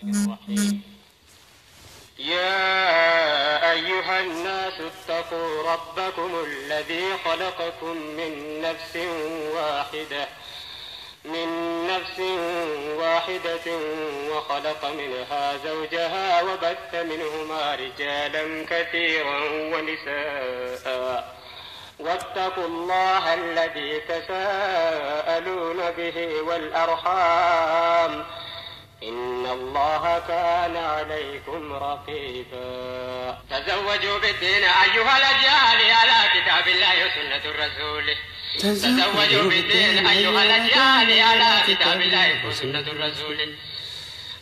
الرحيم. يا أيها الناس اتقوا ربكم الذي خلقكم من نفس واحدة وخلق منها زوجها وبث منهما رجالا كثيرا ونساء واتقوا الله الذي تساءلون به والأرحام إن الله كان عليكم رقيبا. تزوجوا بالدين أيها الأجيال على كتاب الله وسنة الرسول. تزوجوا بالدين أيها الأجيال على كتاب الله وسنة الرسول.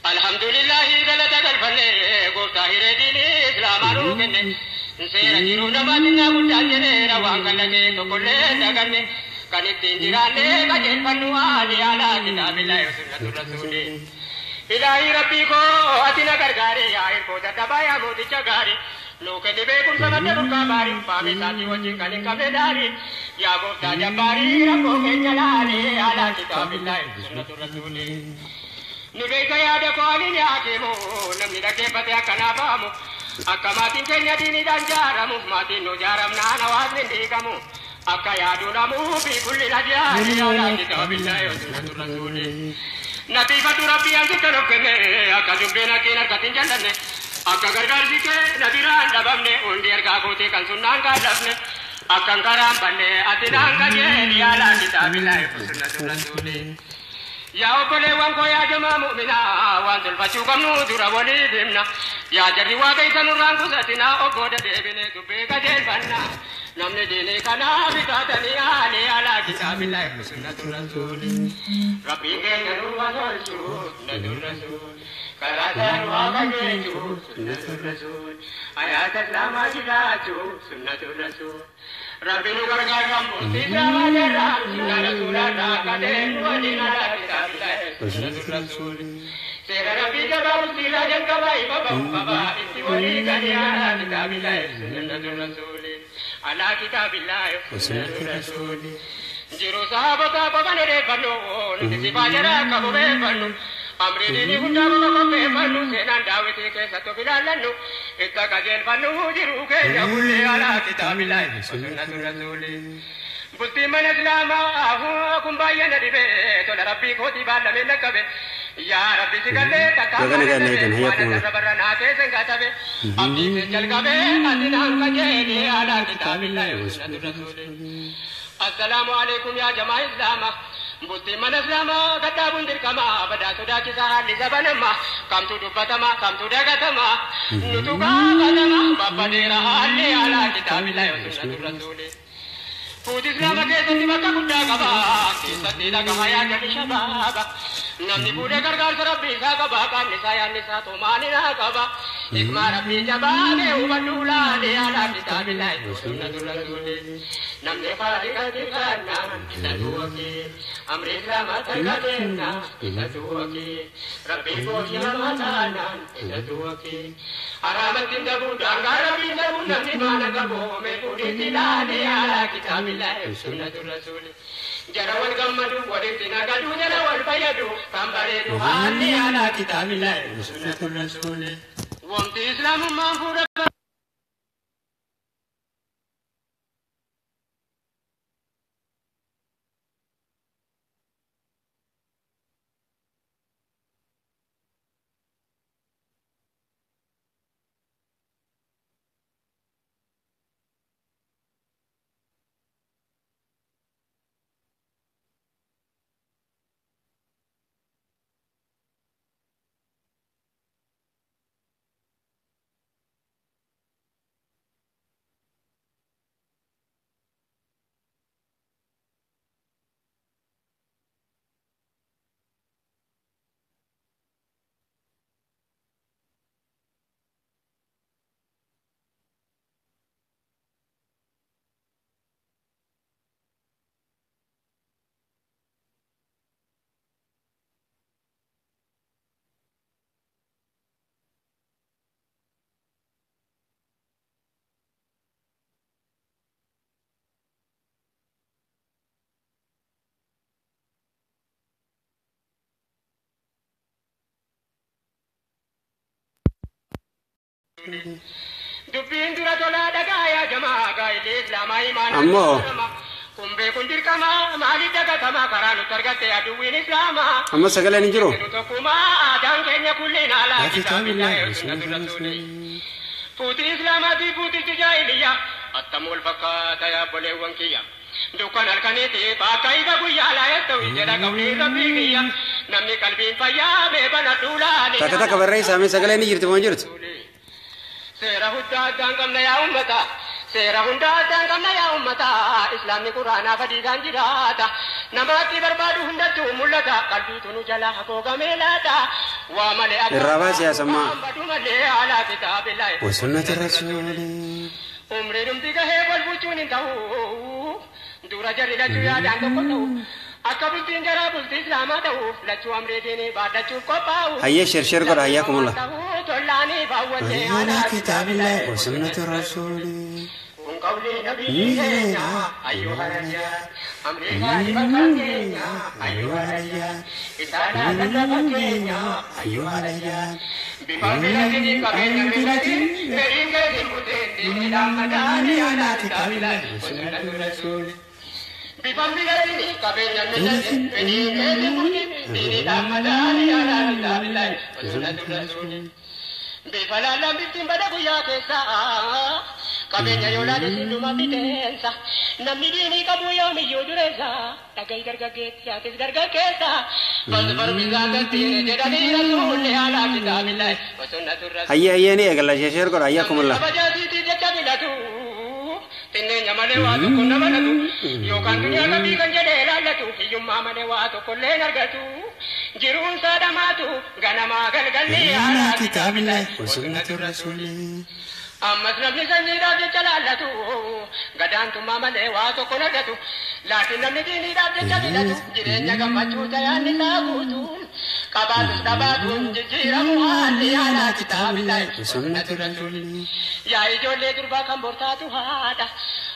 الحمد لله غلطك الفن قلت دين إسلام روكن سير جيرو نباتنا قلت جنيرا وانقلك تقول تغني كان التنجران كجل فنوالي على كتاب الله وسنة الرسول. إلهي ربي كو أتنا غرغاري يا إركو دبايا موتي چغاري لوك دبي كن سمت بركا باري پاوي ساتي وجي كن كبداري يا غوتا جباري ربو کے جلالي على كتاب الله سنة الرسول. نبي يا دكوني يا كيمو نمني دكه پتيا كنا بامو اكماتين كنيا ديني دان جارمو ماتين نو جارم نا نواز نديگمو اكا يادو نمو في كل رجال على كتاب الله سنة الرسول. نبي ربي أنت تركني أكا جبنا كينا كتين جلني أكا غرغر سيكي نبي ران دبمني أندير كاكوتي كان سنان كادبني أكا كرام بني أتنان كجيني على كتاب الله وسنة الرسول. يا أبلي وانكو يا جماعة مؤمنا وانتل فشوكم نودر ولي بمنا يا جري واقعي سنوران كستنا أقود ديبني دبي كجيل فنا نمني ديني كنا بتاتني آلي على كتاب الله وسنة الرسول. ربي كن وزلشو سنة الرسول كراتان واقعيشو سنة الرسول حياة الإسلام جلاتو سنة الرسول. ربي نغرغر رموتي سما جرام سنة رسول الله كدين ودين على كتاب الله سنة الرسول. سير ربي جبار سيلا جنكباي بابا بابا استولي كني على كتاب الله سنة الرسول على كتاب الله سنة الرسول. جيرو صحابة بابا نري فنو نتسي فاجرا كبوبي فنو أمري ديني هندا بابا فنو سينان داوتي كيساتو بلالنو اتقاجل فنو جيرو كي يقولي على كتاب الله سنة الرسول. بلتي من اسلام آهو كمبايا ندبي تول ربي كوتي بالمي نكبي يا ربي سكالي تكامل ربنا كيسن كتبي أبدي سجل كبي أدنان كجيني على كتاب الله سنة الرسول. السلام عليكم يا جماعة الإسلام بلتي من اسلام كتاب دركما بدا سودا كسا لزبنما كم تدبتما كم تدغتما نتوغا بدما بابديرا علي على كتاب الله وسنة الرسول. فوت اسلام كيسن بكا كدا قبا كيسن لك حياة جل شباب نمني بودي غرغر ربي سا قبا كان نساء نساء تو ماني نا قبا إكما ربي جبابي وبدولا على كتاب الله وسنة الرسول. نمني خالق كنا إساتوكي أمر إسلام تكتنا إساتوكي ربي بوشي ماتانا إساتوكي حرامت دبو دانغا ربي دبو نمني مانا قبو مي بودي تلالي على كتاب الله وسنة الرسول. جرى والقمدو ورثنا قدو جرى والفيدو كم بريدو حالي على كتاب الله وسنة الرسول. وامتي إسلام ما فورا Dubbiin dura tolaa dhagaa yaa jamaa gaa'illee islaamaa imaanaa. Ammoo. Kun beekuun dirqama maaliif dagatamaa karaa nutti argatte aduwwiin islaamaa. Amma sagaleen hin jiru. Nu tokkummaa aadaan keenya kulliin alaa kitaabillaa sunnatu rasuuli. Fuuti islaamaatii fuutichi jaahiliyyaa attam wal fakkaata yaabboleewwan kiyya. Dukkan halkaniitiif akka ifa guyyaa laa ta'u jedha qawliin rabbii kiyya. Namni qalbiin fayyaa beekana duulaani. Takka takka barreessaa mee sagaleen ni jirti moo hin jirtu? Seera hunda addaan qabna yaa ummata. Seera hunda addaan qabna yaa ummata. Islaamni quraanaa fadiidhaan jiraata. Namaatti barbaadu hundattuu mul'ata. Qalbiitu nu jala haguugamee laata. Waa malee akka Irraa baasi yaasammaa. badu malee alaa kitaabillaa. Wasunnati rasuuli. Umrii dhumti gahee wal bulchuun hin ta'u. Dura jarri lachuu yaadaan tokko ta'u. Akka bultiin jaraa bultii islaamaa ta'uuf lachuu amrii diinii baadhachuuf qophaa'u. Hayyee share share godha hayyaa kumulla. Ta'uu tollaaniif hawwatee Alaa kitaabillaa wasunnati rasuuli. Kun qawlii nabii keenya ayyuha rajaa amrii gaarii bakka keenya ayyuha rajaa isaanaa lallafa keenya Ayyuha rajaa. bifa filatiin qabeenya filatiin fedhiin keetiin buteen diiniidhaan madaalii alaa kitaabillaa wasunnatu rasuuli. Bifa filatiin qabeenya filatiin fedhiin keetiin buteen diiniidhaan madaalii alaa kitaabillaa wasunnatu rasuuli. Bifa laalaan biftiin bada guyyaa keessa qabeenya yoo laale sinduma fiteensa namni diinii qabu yoomiyyuu dureessa dhagahi dargaggeessi yaatis dargaggeessa fasfar bisaatatti jedhanii rasuulli alaa kitaabillaa wasunnatu rasuul. Hayyee hayyee ni eegalla share share godha hayyaa kumulla. Kabajaasiitiif jecha filatu xinneenya malee waa tokko nama latu yookaan duniyaa qabii kan jedhee laallatu hiyyummaa malee waa tokko illee hin argatu jiruun saadhamaatu ganamaa galgalli Alaa kitaabillaa wasunnati rasuuli. Ammas namni sanyiidhaaf jecha laallatu gadaantummaa malee waa tokko hin argatu laakiin namni diiniidhaaf jecha filatu jireenya gammachuu tayaanni isaa guutu qabaatus dhabaatuun jijjiiramu haalli alaa kitaabillaa Wasunnati rasuuli. Yaa ijoollee durbaa kan bortaatu haadha.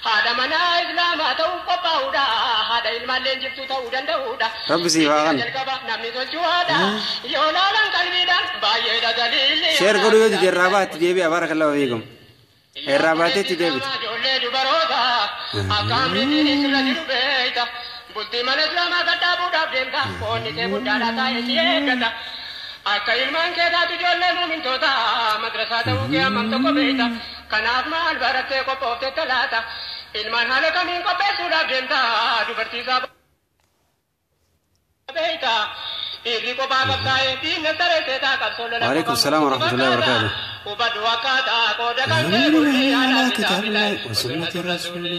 Haadha manaa islaamaa ta'uuf qophaa'uudha. Haadha ilmaallee jirtu ta'uu danda'uudha. Rabbi siif haa kennu. Jalqaba namni tolchuu haadha. Yoo laalan qalbiidhaan baay'eedha daliilli. Share godhuu yoo dide irraa baatti deebi'a barakallahu fiikum. Irraa baateetti deebite. Ijoollee dubaroota akka amriitiin sirra jiru beeyta. Bultii mana islaamaa gadhaabuudhaaf deemta. Qoonni kee guddaadha taa'ee si eeggata. Akka ilmaan kee taatu ijoollee muumintoota madrasaa ta'uu kee hammam tokko beeyta. Kanaaf maal barattee qophoofte talaata. Ilmaan haala kamiin qopheessuudhaaf deemta dubartii isaa beeyta. Dhiirri kophaa qabsaa'ee diinna sareessee taa qabsoo lola. وعليكم السلام ورحمة الله وبركاته. Hubadhu akkaataa qooda kan kee bultii alaa kitaabillaa kitaabillaa wasunnati rasuuli.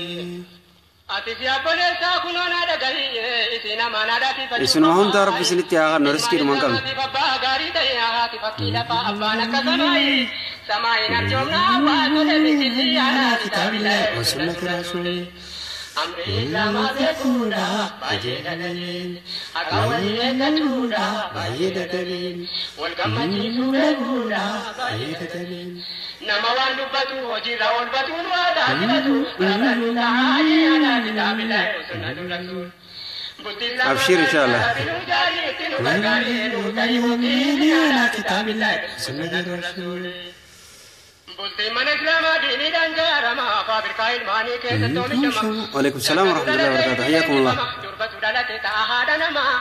Ati si abboleessaa kunoo naa dhagahi isin amaanaadhaatiif Isinuma hunda rabbi isinitti haa kennu riskiidhuma hin qabne. Abbaa gaarii ta'e haati fakkii lafaa abbaan akka samaayi samaayin arjoomnaa waa tole biqilli alaa kitaabillaa wasunnati rasuuli. Amri islaamaa beekuudha baay'ee dagaleen akka walii eeggachuudha Baay'ee dagaleen. wal gammachiisuu beekuudha Baay'ee dagaleen. Nama waan dubbatu hojiirra oolbatuun waa taasifatu rabbanu ta'anii alaa kitaabillaa sunnatu rasuul. Abshir inshallah. Alaa kitaabillaa wasunnati rasuuli. Bultiin mana islaamaa diiniidhaan jaarama faabirikaa ilmaanii keessatti oomishama. وعليكم السلام ورحمة الله وبركاته حياكم الله. Durbatu dhalate ta'a haadha namaa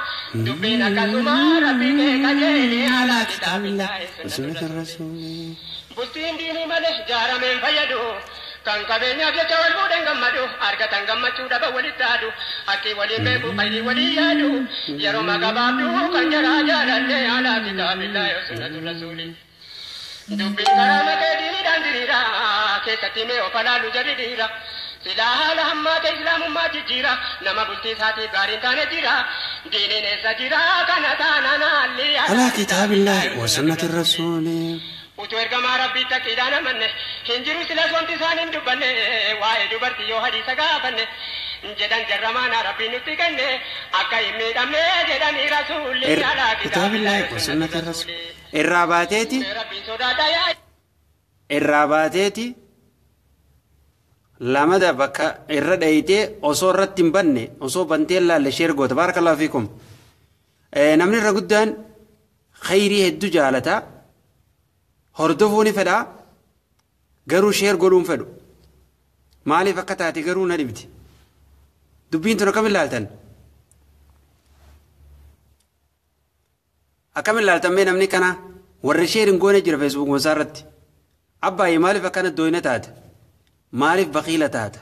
dubbiin akkasuma rabbii kee qajeeli alaa kitaabillaa wasunnati rasuuli. Bultiin diinii malee jaarameen fayyadu. Kan qabeenyaaf jecha wal fuudhan gammadu argatan gammachuu dhaba walitti haadu haqqii waliin beeku khayrii walii yaadu yeroo gabaabduu kan jaraa jaalallee alaa kitaabillaa sunnatu rasuuli. Dubbiin karaa makee diiniidhaan diriira keessatti mee of alaalu jarri dhiira. Silaa haala hammaa ta'e islaamummaa jijjiira nama bultii isaatiif gaariin taane jira diiniin eessa jira kana taanaan haalli Alaa kitaabillaa wasunnati rasuuli. Utuu ergamaa rabbiitti aqiidhaan amanne hin jiru silas wanti isaan hin dubbanne waa'ee dubartii yoo hadiisa gaafanne jedhan jarramaana rabbiin nutti kenne akka hin miidhamne jedhanii rasuulli alaa Kitaabillaa wasunnati rasuuli. Irraa baateeti Rabbiin sodaadha yaa irraa baateeti lamada bakka irra dhayitee osoo irratti hin banne osoo bantee laalle share goota barakallahu fiikum. Namni irra guddaan khayrii hedduu jaalata hordofuu ni fedha. Garuu share godhuun fedhu. Maaliif akka taate garuu na dhibdi. Dubbiin tun akkam ilaaltan? Akkam ilaaltan mee namni kana warri share hin goone jira Facebook isaa irratti. Abbaayee maaliif akkana dooyina taate? Maaliif baqiila taata?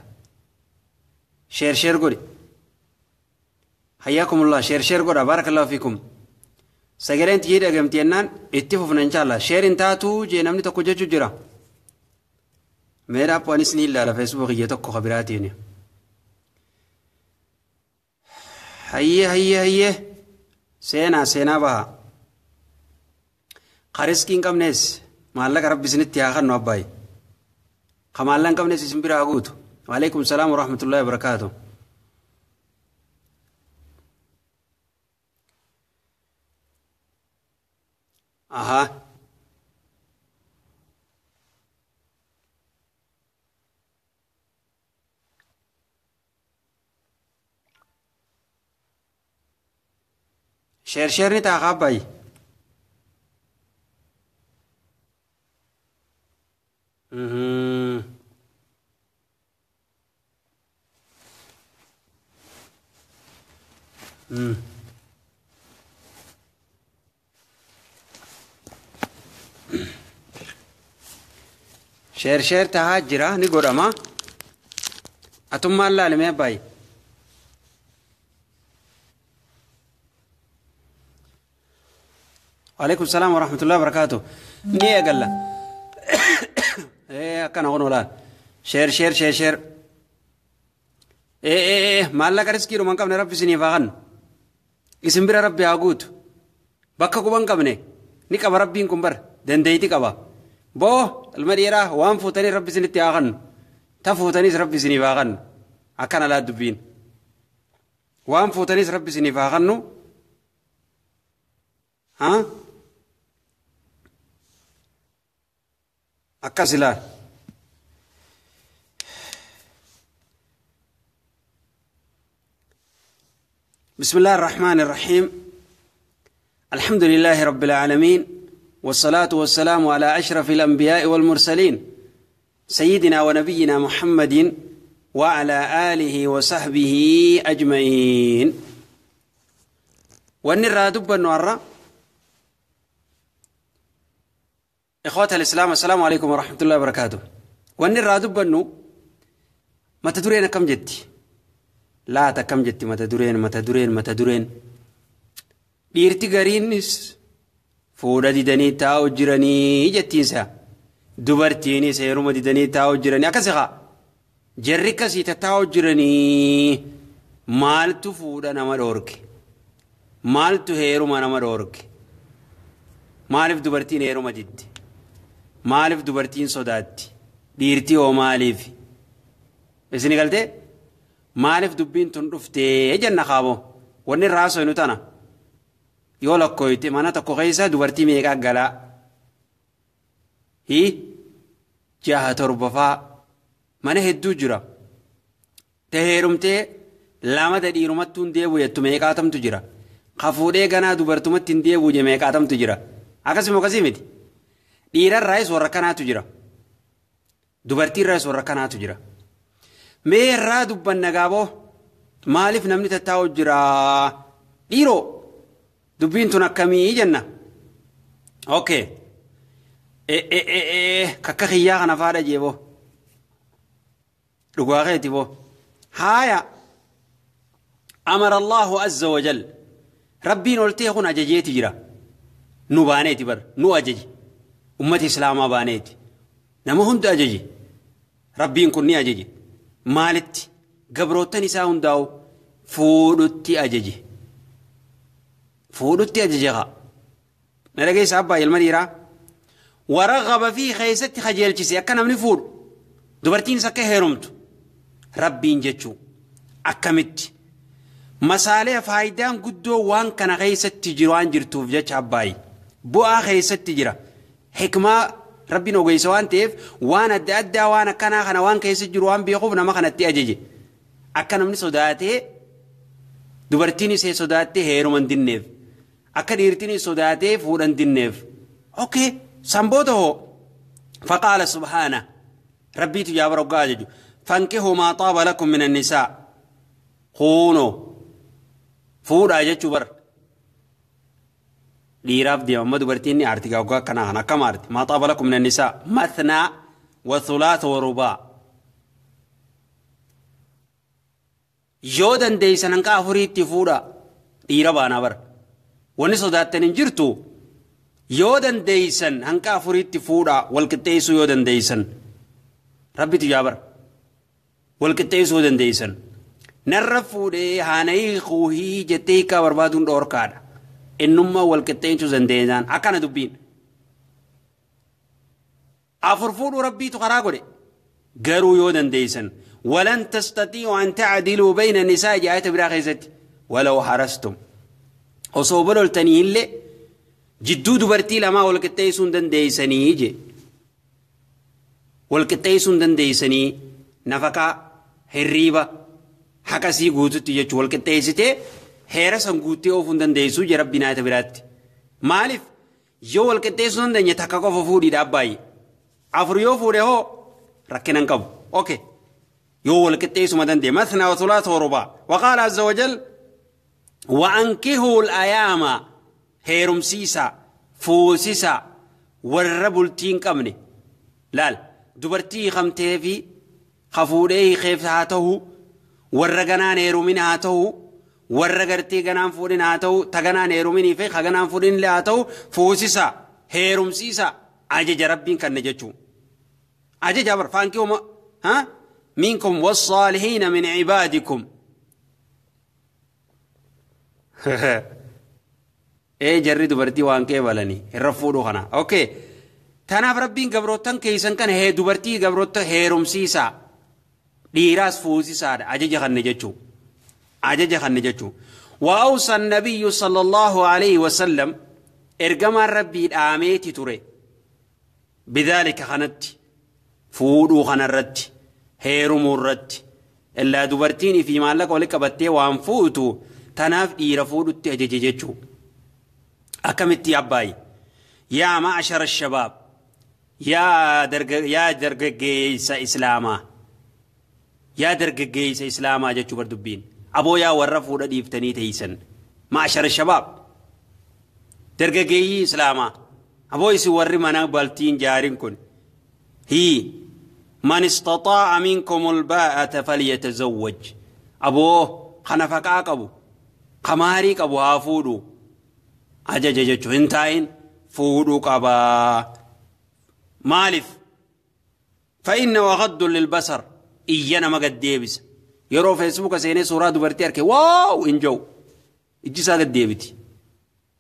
Share share godhi. Hayyaakumullah share share godha barakallahu fiikum. Sagaleen tiyyee dhagamti jennaan itti fufna inshaallah. Share hin taatu jee namni tokko jechuu jira. Meera anis ni ilaala Facebook kiyya tokko kabiraatiin. Hayyee hayyee hayyee seenaa seenaa baha. Ka riskii hin qabnes maallaqa rabbi isinitti haa kennu abbaay. Ka maallaqa hin qabnes isin bira haa guutu. Waalaikum salaam wa rahmatullahi wa barakaatu. Aha. Share share ni ta'a abbaay. Share share tahaa jira ni godhama. Atummaan laalime abbaay. Waalaikum salaam wa rahmatullahi wa barakaatu. Ni eegalla. Akkana kun olaal. Share share share share. Maallaqa riskiidhuma hin qabne rabbi isiniif haa kennu. Isin bira rabbi haa guutu. Bakka quba hin qabne ni qaba rabbiin kun bara dandeeyti qaba. Boo ilma dhiiraa waan fuutanii rabbi isinitti haa kennu. Ta fuutaniis rabbi isiniif haa kennu. Akkana laa dubbiin. Waan fuutaniis rabbi isiniif haa kennu. Haa? Akkas ilaal. بسم الله الرحمن الرحيم. الحمد لله رب العالمين، والصلاة والسلام على أشرف الأنبياء والمرسلين، سيدنا ونبينا محمد وعلى آله وصحبه أجمعين. ونرى دب النور إخوة الإسلام، السلام عليكم ورحمة الله وبركاته. ونرى دب النو ما تدرين كم جدي لا تكم جدي ما تدرين ما تدرين ما تدرين dhiirti gariinis fuudha didanii taa'u jiranii jettiinsa. Dubartiinis heeruma didanii taa'u jiranii akkasi haa. Jarri akkasii tattaa'u jiranii maaltu fuudha nama dhoorke? Maaltu heeruma nama dhoorke? Maaliif dubartiin heeruma diddi? Maaliif dubartiin sodaatti? Dhiirti hoo maaliif? Isin galtee? Maaliif dubbiin tun dhuftee jenna kaaboo? Wanni raasoo nu tana. Yoo lakkoofte mana tokko keessa dubartii meeqa galaa? Hi 6 7 faa mana hedduu jira. Te heerumtee 2 dhiirumatti hin deebi'u jettu meeqaatamtu jira. Ka fuudhee ganaa dubartumatti hin deebi'u je meeqaatamtu jira. Akkasuma akkasii miti. Dhiirarraayis warra kanaatu jira. Dubartiirraayis warra kanaatu jira. Mee irraa dubbanna gaaboo maaliif namni tattaa'u jira? Dhiiroo dubbiin tun akkamii jenna? Okay. Kakka kiyyaa kana faadha jeeboo. Dhugaa keeti boo. Haaya. Amara Allahu azza wa jal. Rabbiin ol ta'e kun ajajeeti jira. Nu baaneeti bar. Nu ajaji. Ummati Islaamaa baaneeti. Nama hunda ajaji. Rabbiin kun ni ajaji. Maalitti gabroottan isaa hundaa'u fuudhutti ajaji. Fuudhutti ajaje haa. Na dhageessa abbaa ilma dhiiraa. Waraqaba fi keessatti qajeelchise akka namni fuudhu. Dubartiinis akka heerumtu. Rabbiin jechuu akkamitti masaalee faayidaan guddoo waan kana keessatti jiru waan jirtuuf jecha abbaayi. Bu'aa keessatti jira. Hikmaa rabbiin ogeessa waan ta'eef waan adda addaa waan akkanaa kana waan keessa jiru waan beekuuf nama kanatti ajaje. Akka namni sodaatee dubartiin isee sodaattee heeruma hin dinneef. Akka dhiirtiin sodaatee fuudha hin dinneef. Okay, sanboota hoo faqaala subhaana. Rabbiitu yaa bara hoggaa ajaju. Fankihuu maa xaaba lakum min annisaa. Kuunoo fuudhaa jechuu bara. Dhiiraaf deema amma dubartiin ni aarti hoggaa akkanaa kana akkam aarti. Maa xaaba lakum min annisaa. Mathnaa wa thulaatha wa rubaa. Yoo dandeeysan hanqa afuriitti fuudhaa dhiira baanaa bara. Wanni sodaattan hin jirtu yoo dandeeysan hanqa afuriitti fuudhaa walqixxeessuu yoo dandeeysan. Rabbitu yaa bara. Walqixxeessuu yoo dandeeysan. Narra fuudhee haanayii kuuhii jettee hiikaa barbaaduun dhoorkaadha. Innummaa walqixxeessuu dandeessaan akkana dubbiin. Afur fuudhuu rabbiitu karaa godhe. Garuu yoo dandeeysan. ولن تستطيعوا أن تعدلوا بين النساء جاءت براخيزت ولو حرستم وصوبلو التنين اللي جدو دبرتي لما والكتيسون دنديسني يجي والكتيسون دنديسني نفقا هريبة حكسي قوتو تيجي والكتيستي هيرسن قوتي أوفون دنديسو جرب بناية برات مالف يو والكتيسون دن يتحققوا ففودي داباي أفريو فوري هو ركنن قبو أوكي يو الكتيس مدندي مثنى وثلاث ورباع. وقال عز وجل وأنكهوا الأيام هيرمسيسا فوسيسا والربلتين كمني لال دبرتي خمتي في خفوري خيف هاته والرجنان هيرومين هاته والرجرتي جنان فورين هاته تجنان هيرومين في خجنان فورين لهاته فوسيسا هيرمسيسا عجج ربين كنجتشو عجج جبر فانكيو ها منكم والصالحين من عبادكم. ايه جري دبرتي وان كيبلني الرفودو خنا اوكي تناف ربين غبروتن كيسن كان هي دبرتي غبروت هيرمسيسا ديراس فوسيسا اجج خن جچو اجج خن جچو. واوصى النبي صلى الله عليه وسلم ارجم ربي داميتي توري بذلك خنت فودو خنرت heerumuu irratti illaa dubartiin fi maallaqa walitti qabattee waan fuutu tanaaf dhiira fuudhutti ajaje jechuu. Akkamitti abbaayi yaa ma'ashara shabaab yaa dargaggeessa islaamaa yaa dargaggeessa islaamaa jechuu bar dubbiin aboo yaa warra fuudha dhiiftanii teeysan ma'ashara shabaab dargaggeeyyii islaamaa aboo isin warri mana baltiin jaarin kun hii من استطاع منكم الباءة فليتزوج. أبوه خنفقاك أبو قماريك أبو هافودو أجججج هنتاين فودو قبا مالف فإنه غض للبصر إيانا ما قد ديبس يرو فيسبوك سيني صورة دبرتي أركي واو إنجو إجيسا قد ديبتي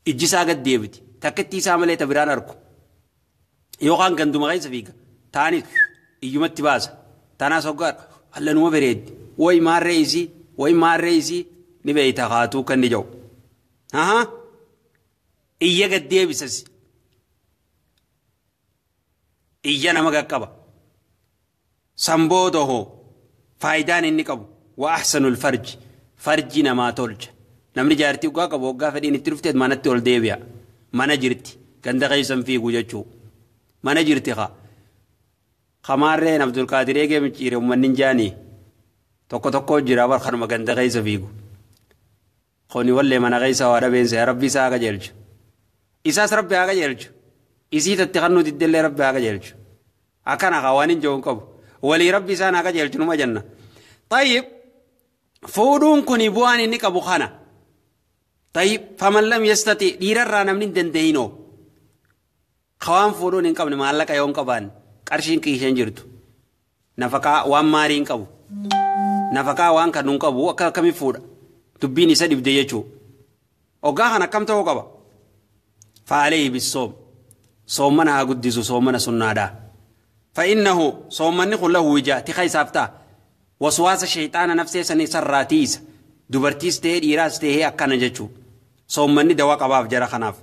إجيسا قد ديبتي تكتي ساملي تبران أركو يوغان قندو مغيس فيك تاني iyyumatti baasa tanaas hoggaa allanuma bareeddi way maarree isii way maarree isii ni beeyta haatuu kan ni jedhu aha iyya gad deebisas iyya nama qaqqaba sanbooda hoo faayidaan inni qabu wa ahsanul farji farji namaa tolcha namni jaartii hoggaa qabu hoggaa fedhiin itti dhufteet manatti ol deebi'a mana jirti ganda keeysan fiigu jechuu mana jirti haa Kamarreen Abdulqaadir eegee micciire uummanni hin jaanii tokko tokko jira bar kanuma ganda keessa fiigu. Kuni wallee mana keessa waa dhabeensa rabbi isaa haa qajeelchu. Isaas rabbi haa qajeelchu. Isii tatti kan nuti iddellee rabbi haa qajeelchu. Akkana haa waan hin jiru qabu. Walii rabbi isaan haa qajeelchu numa jenna. Tayyib fuudhuun kuni bu'aan inni qabu kana. Tayyib faman lam yastati dhiirarraa namni hin danda'inoo. Kawaan fuudhuun hin qabne maallaqa yoo hin qabaanne. Qarshiin kiisheen jirtu nafaqaa waan maarii hin qabu nafaqaa waan kan hin qabu akka akkamii fuudha dubbiin isa dhibde jechuu hoggaa kan akkam ta'uu qaba faalee bissoom soommana haa guddisu soommana sunnaadhaa fa'innahu soommanni kun lahu wijaa tika isaaf ta'a waswaasa shayxaana nafsee sanii sarraatiisa dubartiis ta'ee dhiiraas ta'ee akkana jechuu soommanni dawaa qabaaf jara kanaaf.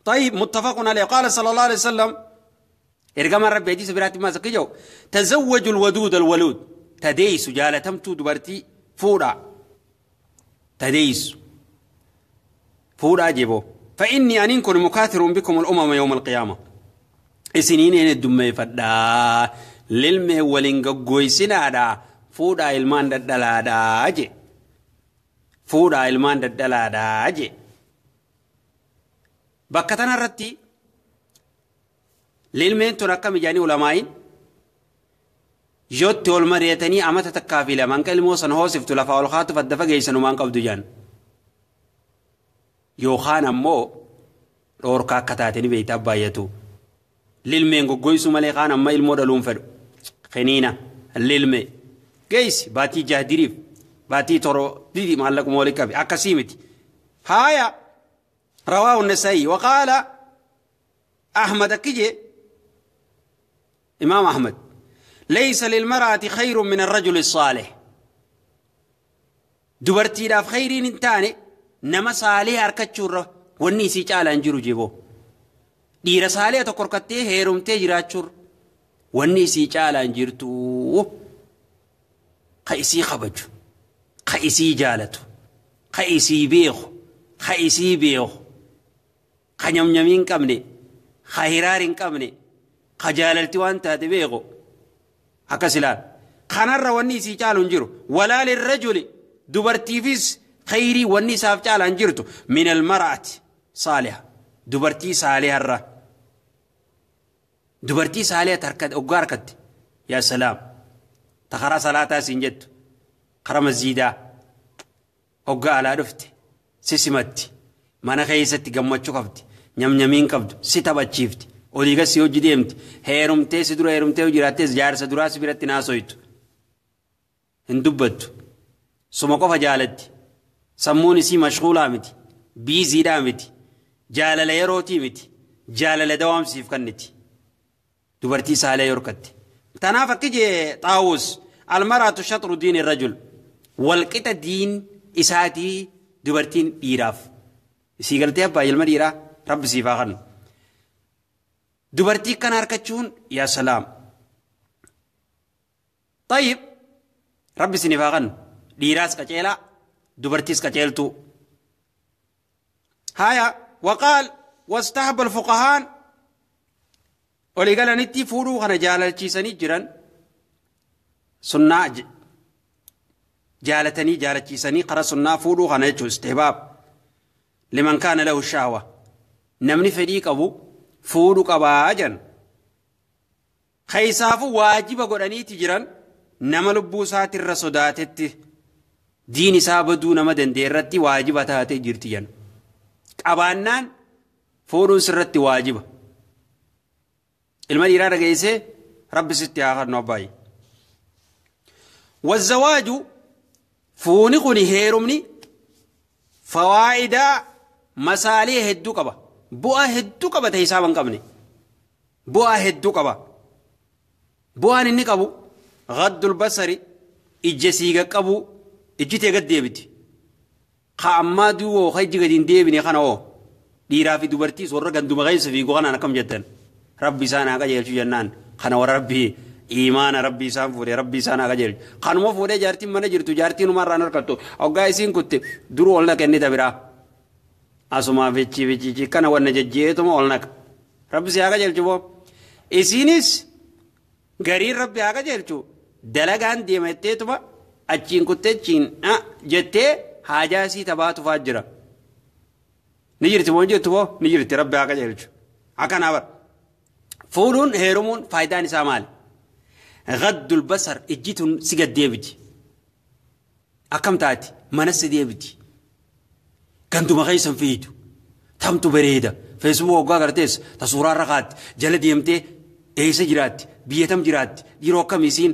طيب متفق عليه. قال صلى الله عليه وسلم إرجما ربي حديث براتي ما سكيجو تزوجوا الودود الولود تديس جالتمتو دبرتي فورا تديس فورا جيبو فإني أنكم مكاثر بكم الأمم يوم القيامة إسنين الدم فدا Lilmee waliin gaggooysinaadha fuudhaa ilmaan daddalaadhaa je. Fuudhaa ilmaan daddalaadhaa je. Bakka tanarratti lilmeen tun akkam ijaanii ulamaa'iin yootti ol mari'atanii amata takkaa fi lamaan ka ilmoo san hoosiftu lafaa ol kaatuuf adda fageessanumaan qabdu jaan. Yookaan ammoo dhoorkaa akka taate ni beektaa baay'atu. Lilmeen goggoysuu malee kaan amma ilmoo dhaluun fedhu. Kiniina lilmee geessi baatii jahdiriif baatii toro didi maallaquma walii qabe akkasii miti. Haaya رواه النسائي. وقال أحمد أكجي إمام أحمد ليس للمرأة خير من الرجل الصالح. دبرتي لاف خيرين تاني نما صالح أركتشورة والنيسي تعالى انجرو جيبو دير صالح تقرقتي هيرمتي جراتشور والنيسي تعالى انجرتو قيسي خبجو قيسي جالتو قيسي بيخو قيسي بيخو قنيم قبني خيرار قبني خجالتي وانت تبيغو هكسلان خنر والنيسي تعالى انجرو ولا للرجل دبرتي فيس خيري والنساء تعالى انجرتو من المرأة صالحة دبرتي صالحة الرا دبرتي صالحة تركت أقاركت يا سلام تخرا صلاة سنجد قرم الزيدة أقا على رفتي سيسمتي ما نخيستي قمتشو قبتي نيم نيمين قبت ستبتشيفتي وليغا سيوجي ديمتي هيرمتي سدرو هيرمتي وجراتي جار سدرا سبيرتي ناسويتو هندبتو suma qofa jaalatti sammuun isii mashghuulaa miti biiziidhaa miti jaalala yerootii miti jaalala dawaamsiif kenniti dubartii saalee yorkatti tanaaf akki jee xaawus almaraatu shaxru diini rajul walqixa diin isaatii dubartiin dhiiraaf isii galtee abbaa ilma dhiiraa rabbi siif haa kennu dubartii kana harkachuun yaa salaam tayyib rabbi isiniif haa kennu dhiiraas qaceelaa dubartiis qaceeltuu haya waqaal wastahaba alfuqahaan olii galanitti fuudhuu kana jaalalchiisanii jiran sunnaa jaalatanii jaalachiisanii qara sunnaa fuudhuu kana jechuun istihbaab liman kaana lahu shahwa namni fedhii qabu fuudhuu qabaa jedhan keessaafuu waajiba godhaniiti jiran nama lubbuu isaatirra sodaatetti diin isaa baduu nama dandeerratti waajiba taatee jirti jedhan qabaannaan fuudhuun sirratti waajiba ilma dhiiraa dhageessee rabbi sitti haa kennu abbaayi. Wazzawaaju fuuni kuni heerumni fawaa'idaa masaalee hedduu qaba bu'aa hedduu qaba ta'e hisaaba hin qabne bu'aa hedduu qaba bu'aan inni qabu gaddul basari ija siiga qabu ijji tee gad deebiti ka ammaa duwwoo ka ijji gadi hin deebine kana oo dhiiraa fi dubartiis warra ganduma keessa fiigu kanaan akkam jettan rabbi isaan haa qajeelchu jennaan kana warra rabbi iimaana rabbi isaan fuudhee rabbi isaan haa qajeelchu kanuma fuudhee jaartiin mana jirtu jaartiin umarraan harkattu hoggaa isiin kutte duruu ol naqa inni tabiraa asumaa fichi fichi kana wanna jejjeetuma ol naqa rabbi si haa qajeelchu boo isiinis gariin rabbi haa qajeelchu dalagaan deematteetuma achiin kuttee achiin jettee haajaa isii tabaatu fa'aa jira. Ni jirti moo hin jirtu moo ni jirti rabbi haa qajeelchu. Akkanaa bara. Fuudhuun heerumuun faayidaan isaa maali? Gaddul basar ijji tun si gad deebiti. Akkam taati? Mana si deebiti. Ganduma keessan fiidu. Tamtu bareeda. Feesbuuk hoggaa agartees ta suuraa irra kaatti jala deemtee eessa jiraatti? Biyya tam jiraatti? Yeroo akkam isiin?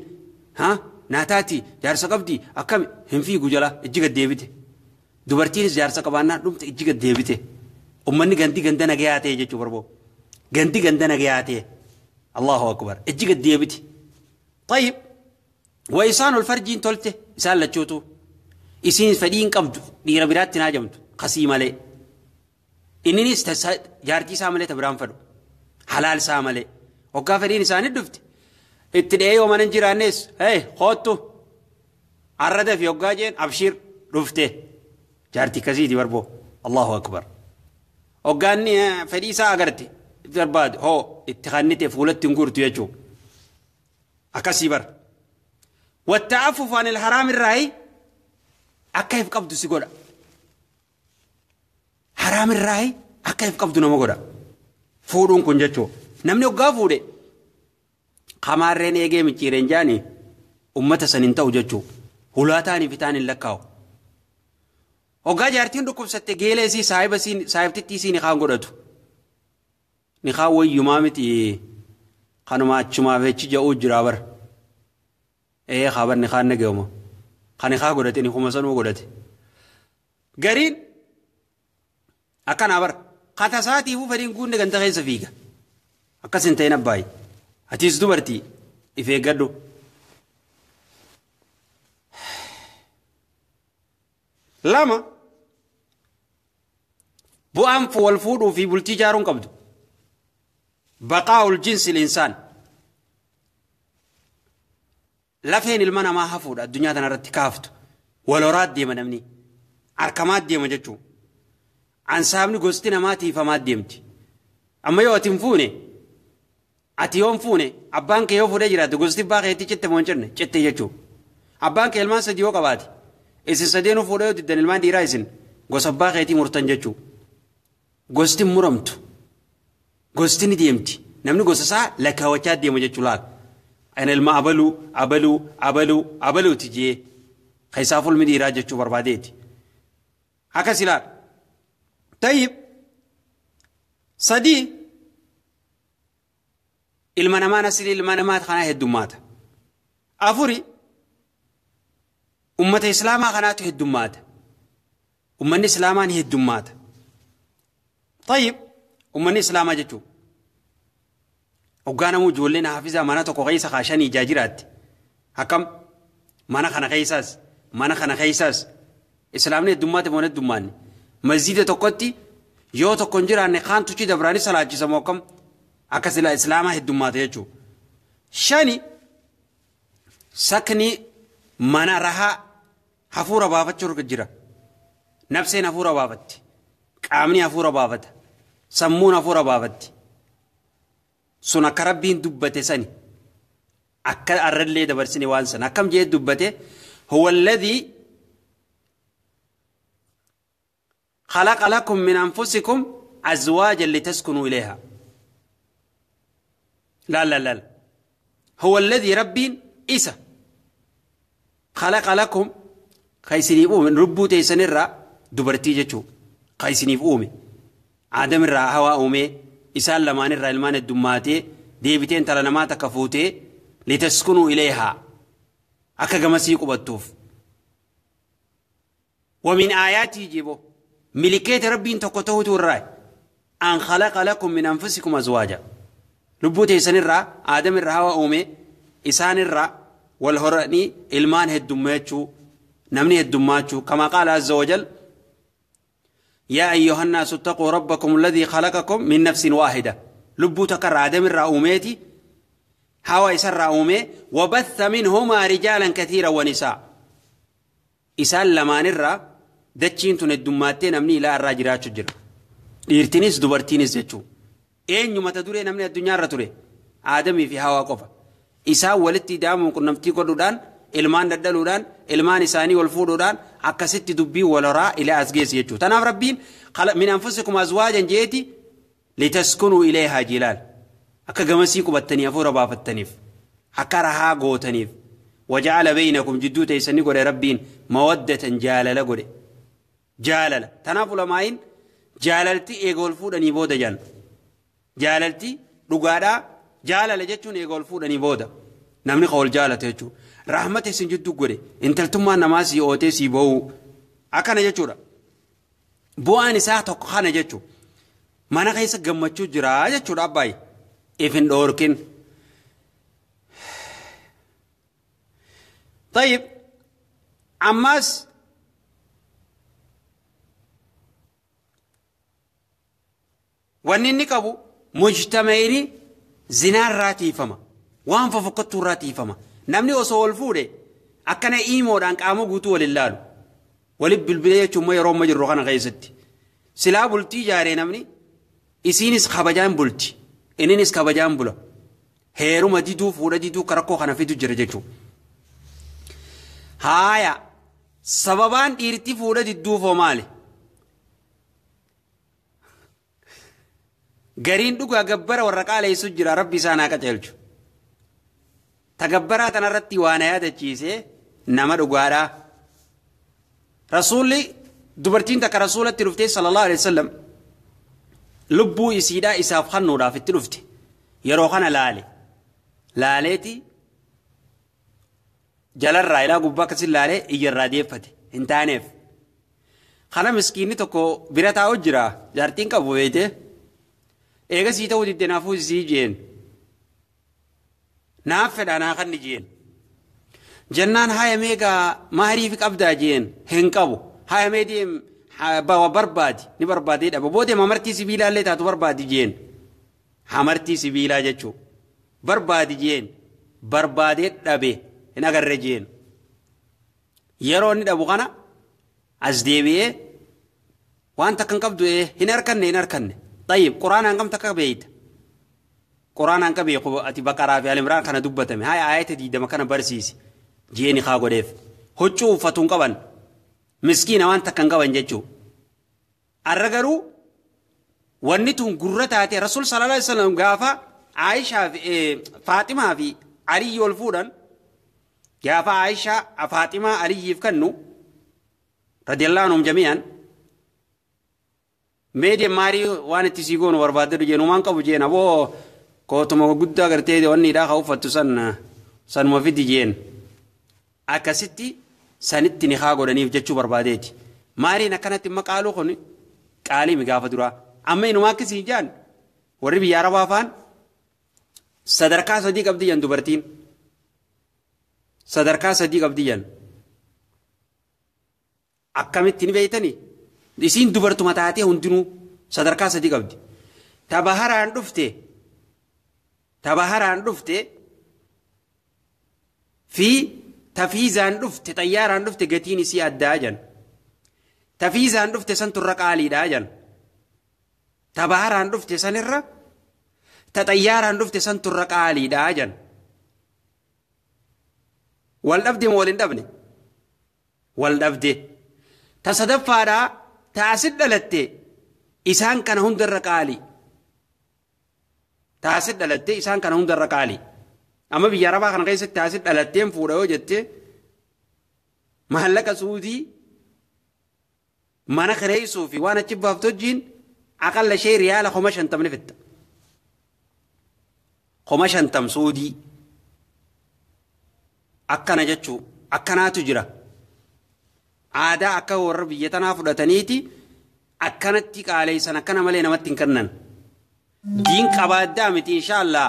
Haa? Naataati jaarsa qabdi akkam hin fiigu jala ijji gad deebite. Dubartiinis jaarsa qabaannaa dhumte ijji gad deebite. Ummanni gandi ganda nagayaa ta'e jechuu barboo. Gandi ganda nagayaa ta'e. Allahu akbar. Ijji gad deebite. Tayyib. Wa isaan ol farjiin tolte isaan lachuutu. Isiin fedhii hin qabdu dhiira biraatti hin haajamtu kasii malee. Inninis jaartii isaa malee ta biraan fedhu. Halaal isaa malee. Hoggaa fedhiin isaanii dhufte. Itti dhi'ee yoo mana hin jiraannes hey koottu arrada fi hoggaa jeen abshiir dhufte jaartii kasiiti barboo Allahu akbar. Hoggaanni fedhii isaa agarte barbaade hoo itti kannite fuulatti hin guurtu jechuu. Akkasii bara. Watta'affufu anil haraam irraayi akka if qabdu si godha. Haraam irraayi akka if qabdu nama godha. Fuudhuun kun jechuudha. Namni hoggaa fuudhe kamaarreen eegee micciireen jaanii ummata san hin ta'u jechuudha. Hulaa ta'anii fi ta'an hin lakkaa'u. Hoggaa jaartiin dhukkubsatte geela isii saahiba saahibtittii isii ni kaan godhatu. Ni kaan wayyumaa miti kanuma achumaaf jechi ja'uu jira bara. Ee kaaban ni kaan nagayuma. Kan ni kaa godhate ni kuma sanuu godhate. Gariin akkanaa bara. Katasaatiifuu fedhiin guunne ganta keessa fiiga. Akkas hin ta'in abbaayi. Atiis dubartii if eeggadhu. Lama bu'aan wal fuudhuu fi bultii ijaaruun qabdu. Baqaa'ul jinsi linsaan. Lafeen ilma namaa hafuudha addunyaa kanarratti kaaftu. Wal horaa deema namni. Harkamaa deema jechuudha. Ansaabni gosti namaa tiifamaa deemti. Amma yoo ati hin fuune ati yoo hin fuune abbaan kee yoo fuudhee jiraate gosti abbaa keetti citte moo hin cinne citte jechuudha. Abbaan kee ilmaan sadii yoo qabaate isin sadeenuu fuudhee yoo diddan ilmaan dhiiraa isin gosa abbaa keetii murtan jechuudha. Gosti muramtu. Gosti ni deemti. Namni gosa isaa lakkaawwachaa deema jechuudha laala. Ani ilma abaluu abaluu abaluu abaluuti jee keessaaf ulmi dhiiraa jechuu barbaadeeti. Akkas ilaala. Tayyib sadii ilma namaa nasli ilma namaa kanaa heddummaata. Afuri ummata islaamaa kanaatu heddummaata. Ummanni islaamaa ni heddummaata. Tayyib ummanni islaamaa jechuun hoggaa namuu ijoolleen hafizaa mana tokko keessa kaashanii ijaa jiraatti. Akkam mana kana keessaas mana kana keessaas islaamni heddummaate moo heddummaanne masjiida tokkotti yoo tokko hin jiraanne kaan tuchi dabraanis salaachisamoo akkam akka sila islaamaa heddummaate jechuudha. Shani sakni mana rahaa hafuura baafachuu jira. Nafseen hafuura baafatti. Qaamni hafuura baafata. Sammuun hafuura baafatti. Sun akka rabbiin dubbate sani akka arrallee dabarsine waan sana akkam jee dubbate huwa alladhii khalaqa lakum min anfusikum azwaajan litaskunuu ilayha. La la la huwa alladhii rabbiin isa khalaqa lakum ka isiniif uume lubbuu teessanirraa dubartii jechuu ka isiniif uume aadamirraa hawaa uume isaan lamaanirraa ilmaan heddummaatee deebiteen tala namaa takka fuutee litaskunuu ilayhaa akka gamasii qubattuuf. ومن آياته جيبو ملكيت ربين tokko ta'utu irraa an khalaqa lakum min anfusikum azwaaja lubbuu teessanirraa aadamirraa hawaa uume isaanirraa wal horanii ilmaan heddummaachuu namni heddummaachuu kama qaala azza wajal يا أيها الناس اتقوا ربكم الذي خلقكم من نفس واحدة لبو تكر آدم الرأوميتي هوا يسر أومي وبث منهما رجالا كثيرا ونساء إسال لما نرى دتشين تندماتين أمني لا الراجرات شجر إرتنس دبرتينس جتشو إن يوم تدوري نمني الدنيا رتوري آدمي في هوا قفا إسا ولدتي دام كنا كردودان ilmaan daddaluudhaan ilmaan isaanii wal fuudhuudhaan akkasitti dubbii wal horaa ilaa as geessi jechuudha. Tanaaf rabbiin min anfusikum azwaajan jeeti litaskunuu ilayhaa jilaal akka gamasii qubattanii hafuura baafattaniif akka rahaa gootaniif waja'ala baynakum jidduu teessanii godhe rabbiin mawaddatan jaalala godhe jaalala. Tanaaf ulamaa'iin jaalalti eega wal fuudhanii booda jaan jaalalti dhugaadhaa jaalala jechuun eega wal fuudhanii booda namni ka wal jaalate jechuudha. Rahmata isin jidduu godhe intaltummaan namaa sii ootee sii ba'uu akkana jechuudha. Bu'aan isaa tokko kana jechuudha. Mana keessa gammachuu jira jechuudha abbaayi. If hin dhoorkin. Tayyib ammas wanni inni qabu mujtama'iin zinaarraa tiifama. Waan fofokkattuurraa tiifama. Namni osoo wal fuudhe akkana iimoodhaan qaama guutuu wal ilaalu. Walif bilbilee jechuun yeroo amma jirru kana keessatti. Silaa bultii ijaaree namni isiinis kabajaan bulti. Inninis kabajaan bula. Heeruma diduu fuudha diduu rakkoo kana fidu jira jechuudha. Haaya sababaan dhiirti fuudha didduufoo maali? Gariin dhugaa gabbara warra qaaleessu jira rabbi isaan haa qajeelchu. Tagabbaraa tanarratti waan yaadachiise nama dhugaadhaa. Rasuulli dubartiin takka rasuulatti dhuftee sallallahu alaihi wasallam lubbuu isiidhaa isaaf kennuudhaaf itti dhufte. Yeroo kana laale. Laaleeti jalarraa ilaa gubbaa akkasii laalee iyyarraa deeffate hin taaneef. Kana miskiinni tokko bira taa'u jira jaartiin qabu beeyte. Eegasii ta'uu didde naafuu isii jeen. Naaf fedha naa kanni jeen. Jennaan haaya meegaa maariif qabdaa jeen hin qabu. Haaya mee deem barbaadi ni barbaadee dhaba. Boodee hamartii sibiilaa illee taatu barbaadi jeen. Hamartii sibiilaa jechuudha. Barbaadi jeen barbaadee dhabe hin agarre jeen. Yeroo inni dhabu kana as deebi'ee waan takka hin qabdu hin harkanne hin harkanne. Tayyib quraanaan kam takka beeyta? Quraanaan ka beeku ati Baqaraa fi Al-Imraan kana dubbatame. Haaya aayata 20 kana barsiisi. Jeeni haa godheef. Huccuu uffatu hin qaban. Miskiina waan takka hin qaban jechuudha. Arra garuu wanni tun gurra taate Rasuul sallallahu alaihi wasallam gaafa Aayishaa fi Faaximaa fi Aliyyi ol fuudhan gaafa Aayishaa Faaximaa Aliyyiif kennu radiyallahu anhum jami'an meedee maarii waan itti sii goonu barbaadde jeen uumaan qabu jeen aboo kootuma guddaa gartee wanni hidhaa haa uffattu san sanuma fidi jeen akkasitti sanitti ni haa godhaniif jechuu barbaadeeti. Maariin akkanatti maqaaluu kun qaalii mi gaafa duraa amma inumaa akkasii jaan warri biyya arabaa faan sadarkaa sadii qabdi jan dubartiin sadarkaa sadii qabdi jan akkamitti ni beeytanii isiin dubartuma taatee hundinuu sadarkaa sadii qabdi. Tabaharaan dhufte fi tafiizaan dhufte xayyaaraan dhufte gatiin isii addaa jan. Tafiizaan dhufte san turra qaaliidhaa jan. Tabaharaan dhufte sanirra ta xayyaaraan dhufte san turra qaaliidhaa jan. Wal dhabde moo wal hin dhabne? Wal dhabde. Ta sadaffaadhaa ta asit dhalatte isaan kana hundarra qaalii. Ta asit dhalatte isaan kana hundarra qaalii. Amma biyya arabaa kana keessatti ta asit dhalatteen fuudha yoo jette maallaqa suudii mana kireessuu fi waan achi baaftu wajjin aqalla ishee riyaala 50,000 ni fitta. 50,000 suudii. Akkana jechuu akkanaatu jira. Aadaa akka warra biyya tanaa fudhataniiti akkanatti qaaleessan akkana malee namatti hin kennan. Diin qabaaddaa miti inshaallah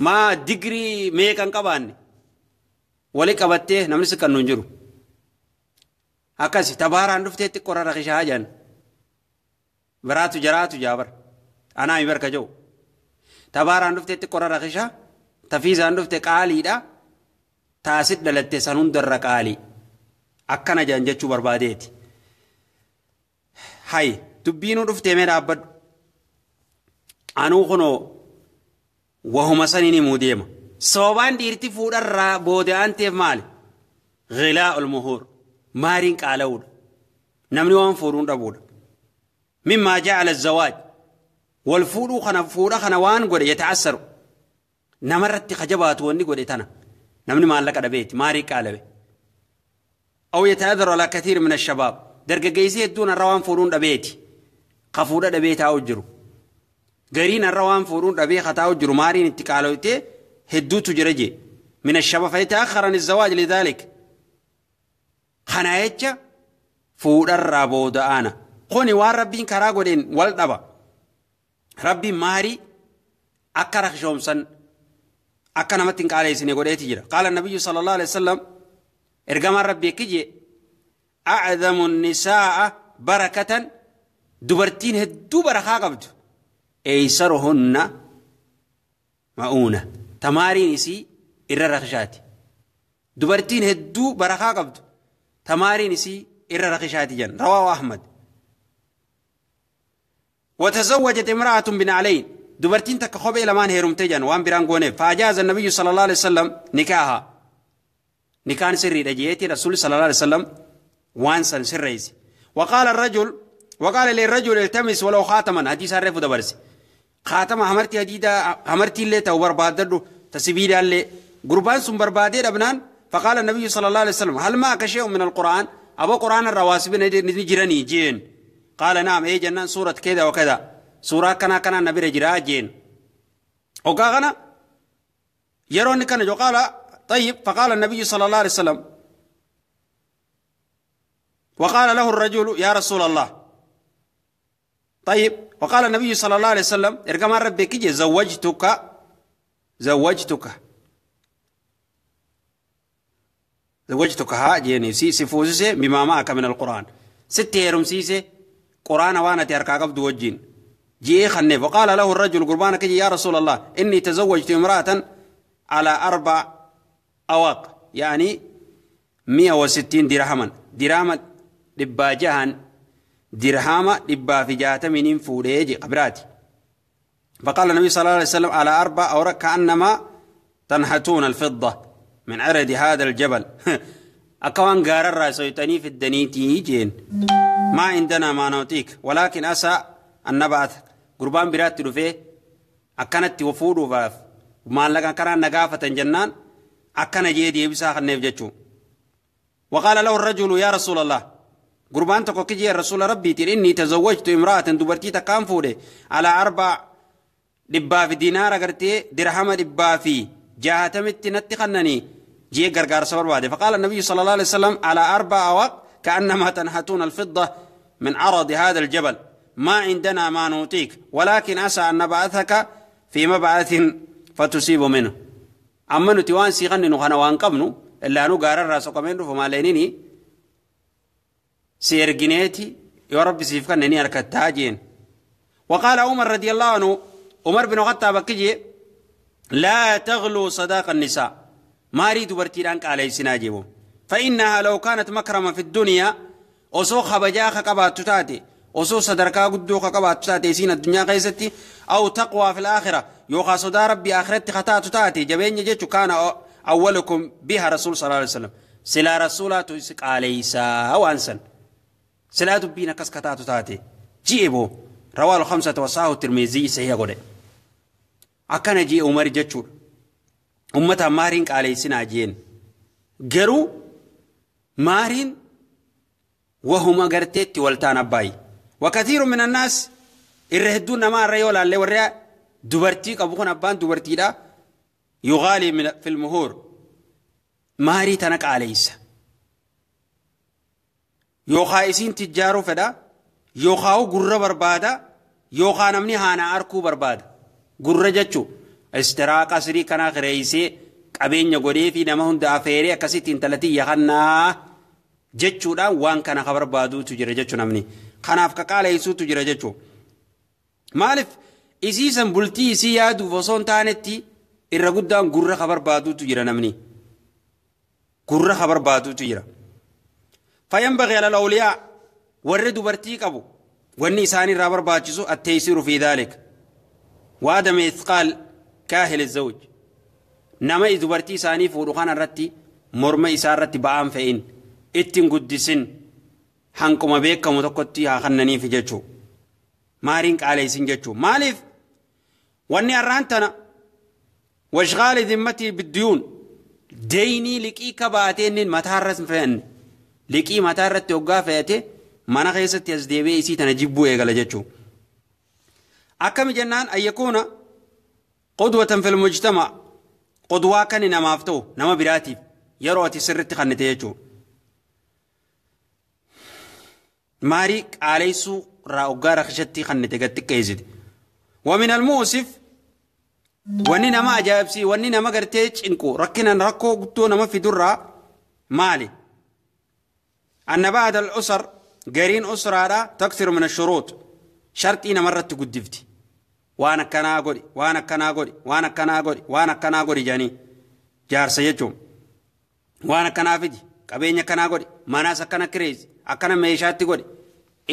maa digirii meeqa hin qabaanne wali qabattee namni si kennu hin jiru. Akkasi tabaaraan dhuftee xiqqoo rakishaa jedhan. Biraatu jaraatu jaabar. Anaa mi barka jiru. Tabaaraan dhuftee xiqqoo rakishaa tafiizaan dhufte qaaliidha. Taasit dhalatte san hundarra qaalii. Akkana jedhan jechuu barbaadeeti. Hay dubbiinuu dhuftee mee dhaabbadhu. Anuu kunoo wahuma saniin himuu deema. Sababaan dhiirti fuudharraa booda'an ta'eef maali? Ghilaa'ul muhuur. Maariin qaala'uudha. Namni waan fuudhuun dhabuudha. Mimmaa ja'ala zawaaj. Wal fuudhuu kana fuudha kana waan godhe yata'assaru. Namarratti kajabaatu wanni godhe tana. Namni maallaqa dhabeeti maarii qaalabe. أو يتأذر على كثير من الشباب. درجة دون الروان فورون دبيتي. قفورة دبيت أوجرو. قرين الروان فورون دبي خطا أوجرو مارين اتقالوتي هدو تجرجي من الشباب فيتأخر عن الزواج لذلك. خنايتش فور الرابود أنا. قوني وار ربين كراغودين والدبا. ربي ماري أكرخ شومسن أكنا متن قالي سني قوليتي جرا. قال النبي صلى الله عليه وسلم إرجما ربي كجي أعظم النساء بركة دبرتين هدو بركة قبض أيسرهن مؤونة تمارين سي إررخشاتي دبرتين هدو بركة قبض تمارين سي إررخشاتي جن. رواه أحمد. وتزوجت امرأة بن علي Dubartiin takka kophee lamaan heerumtee jedhan waan biraan gooneef. فأجاز النبي صلى الله عليه وسلم نكاحها. Nikaan sirriidha jeeti Rasuulli صلى الله عليه وسلم waan san sirreesse. وقال الرجل وقال للرجل التمس ولو خاتما حديث الرف دبرس. خاتم hamartii hadiida hamartii illee ta'u barbaadadhu tasibiidha illee gurbaan sun barbaadee dhabnaan فقال النبي صلى الله عليه وسلم هل معك شيء من القرآن؟ أبو قرآن الرواسب نجرني جين. قال نعم إيه جنان سورة كذا وكذا سورة كنا كنا نبي رجرا جين. وقال يرون كان قال طيب. فقال النبي صلى الله عليه وسلم وقال له الرجل يا رسول الله طيب. وقال النبي صلى الله عليه وسلم ارجع ربك زوجتك زوجتك زوجتك ها جيني سي سفوزي بما معك من القرآن ست هيرمسيسي قرآن وانا تركا قبض وجين جي خنف. وقال له الرجل قربانك يا رسول الله إني تزوجت امرأة على 4 أواق يعني 160 درهما درهم دباجهن درهم دبا في جاتمين فوريج قبراتي. فقال النبي صلى الله عليه وسلم على 4 أورق كأنما تنحتون الفضة من عرض هذا الجبل. أكوان قارر سيتني في الدنيتي جين ما عندنا ما نعطيك ولكن أسى أن نبعث قربان برات رفيه أكنت وفود وفاف وما لك كان نقافة جنان أكن جيدي بساخ النفجتشو. وقال له الرجل يا رسول الله قربان تقوكي يا رسول ربي إني تزوجت امرأة دبرتي تكام فودي على 4 دبا في دينار قرتي درهم دبا في جاهتمت نتقنني جي غرغار صبر بعد. فقال النبي صلى الله عليه وسلم على 4 أواق كأنما تنحتون الفضة من عرض هذا الجبل ما عندنا ما نعطيك ولكن أسى أن نبعثك في مبعث فتصيب منه. أما نتوان سيغني نخنا وانقبنو إلا أنو قارر راسو قمين فما لينيني سيرجنيتي يا رب سيفكنني أركتاجين. وقال عمر رضي الله عنه عمر بن الخطاب كجي لا تغلو صداق النساء ما أريد برتيرانك عليه سناجيبو فإنها لو كانت مكرمة في الدنيا أصو خبجاخ قبات تاتي أصو صدركا قدوخ قبات تاتي سين الدنيا قيستي أو تقوى في الآخرة يوخا صدا ربي آخرت خطات تاتي جبين جيتو كان أولكم بها رسول صلى الله عليه وسلم سلا رسولات يسق عليه سا وانسن سلا دبينا كسكتات تاتي جيبو رواه 5 وصاه الترمذي سهي قوله. أكن جي عمر جتشور أمتا مارين عليه سناجين جرو مارين وهما قرتت والتان أباي. وكثير من الناس الرهدون ما الريولا اللي وريا دبرتي أبوكن أبان دبرتي لا يغالي من في المهور ماري تنك عليس يوخايسين تجارو فدا يوخاو قرة بربادا يوخا نمني هانا أركو بربادا قرة جتشو استراق أسري كنا غريسي qabeenya godhee fi nama hunda afeeree akkasitti intalatti yakannaa jechuudhaan waan kana ka barbaaduutu jira jechuu namni. Kanaaf ka qaaleessuutu jira jechuu. Maaliif isiisan bultii isii yaaduuf osoo hin taanetti irra guddaan gurra ka barbaaduutu jira namni. Gurra ka barbaaduutu jira. فينبغي على الأولياء warri dubartii qabu wanni isaan irraa barbaachisu التيسير في ذلك وعدم إثقال كاهل الزوج. Nama dubartii isaanii fuudhu kana irratti morma isaa irratti ba'aan fe'in ittiin guddisin hanquma beekamu tokkotti haa kennaniif jechuu. Maariin qaaleessin jechuu. Maaliif wanni har'aan tana washgaali dhimmatii biddiyuun deynii liqii kabaatee inni mataa irras hin fe'anne liqii mataa irratti hoggaa fe'ate mana keessatti as deebi'ee isii tana jibbuu eegala jechuu. Akkami jennaan ayyakuuna qudwatan fil mujtama qudwaa kan namaaf ta'u nama biraatiif yeroo ati sirritti kennite jechuudha. Maarii qaaleessuu irraa hoggaa rakshatti kennite gad xiqqeessite. ومن المؤسف wanni nama ajaa'ibsii wanni nama gartee cinqu rakkinaan rakkoo guddoo nama fidurraa maali? أن بعض الأسر gariin usraadhaa تكثر من الشروط sharxii namarratti guddifti. Waan akkanaa godhi waan akkanaa godhi waan akkanaa godhi waan akkanaa godhi jedhanii jaarsa jechuun waan akkanaa fidi qabeenya akkanaa godhi manaas akkana kireessi akkana meeshaatti godhi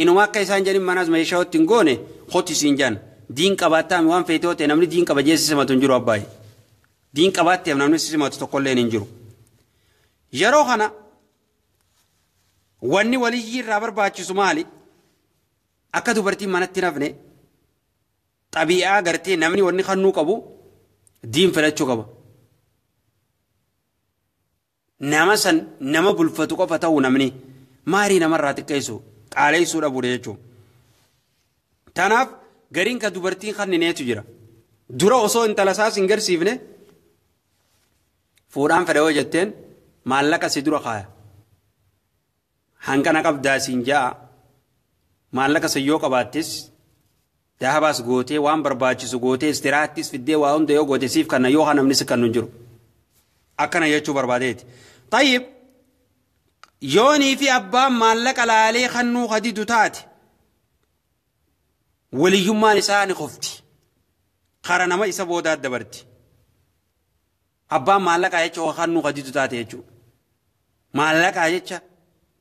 inuma akka isaan jedhin manaas meeshaa itti hin goone hoti siin jedhan Diin qabaattaa waan feetoo ta'e namni diin qaba jeessi simatu hin jiru abbaayi. Diin qabaatteef namni simatu tokkolleen hin jiru. Yeroo kana wanni waliyyii irraa barbaachisu maali? Akka dubartiin manatti nafne xabii'aa gartee namni wanni kannuu qabu diin filachuu qaba. Nama san nama bulfatu qofa ta'uu namni maarii namarraa xiqqeessu qaaleessuu dhabuudha jechuudha. Tanaaf gariin ka dubartiin kannineetu jira. Dura osoo intala isaas hin garsiifne fuudhaan fedha yoo jetteen maallaqa si dura kaaya. Hanqana qabdaa siin ja'a maallaqa si yoo qabaattis dahabaas gootee waan barbaachisu gootee istiraattis fiddee waa hunda yoo goote siif kanna yoo namni si kannu hin jiru. Akkana jechuu barbaadeeti. Tayyib yoonii fi abbaan maallaqa laalee kannuu hadidu taate waliyyummaan isaa ni qofti. Kara nama isa boodaa dabarti. Abbaan maallaqaa jecha kannuu hadidu taate jechuudha. Maallaqaa jecha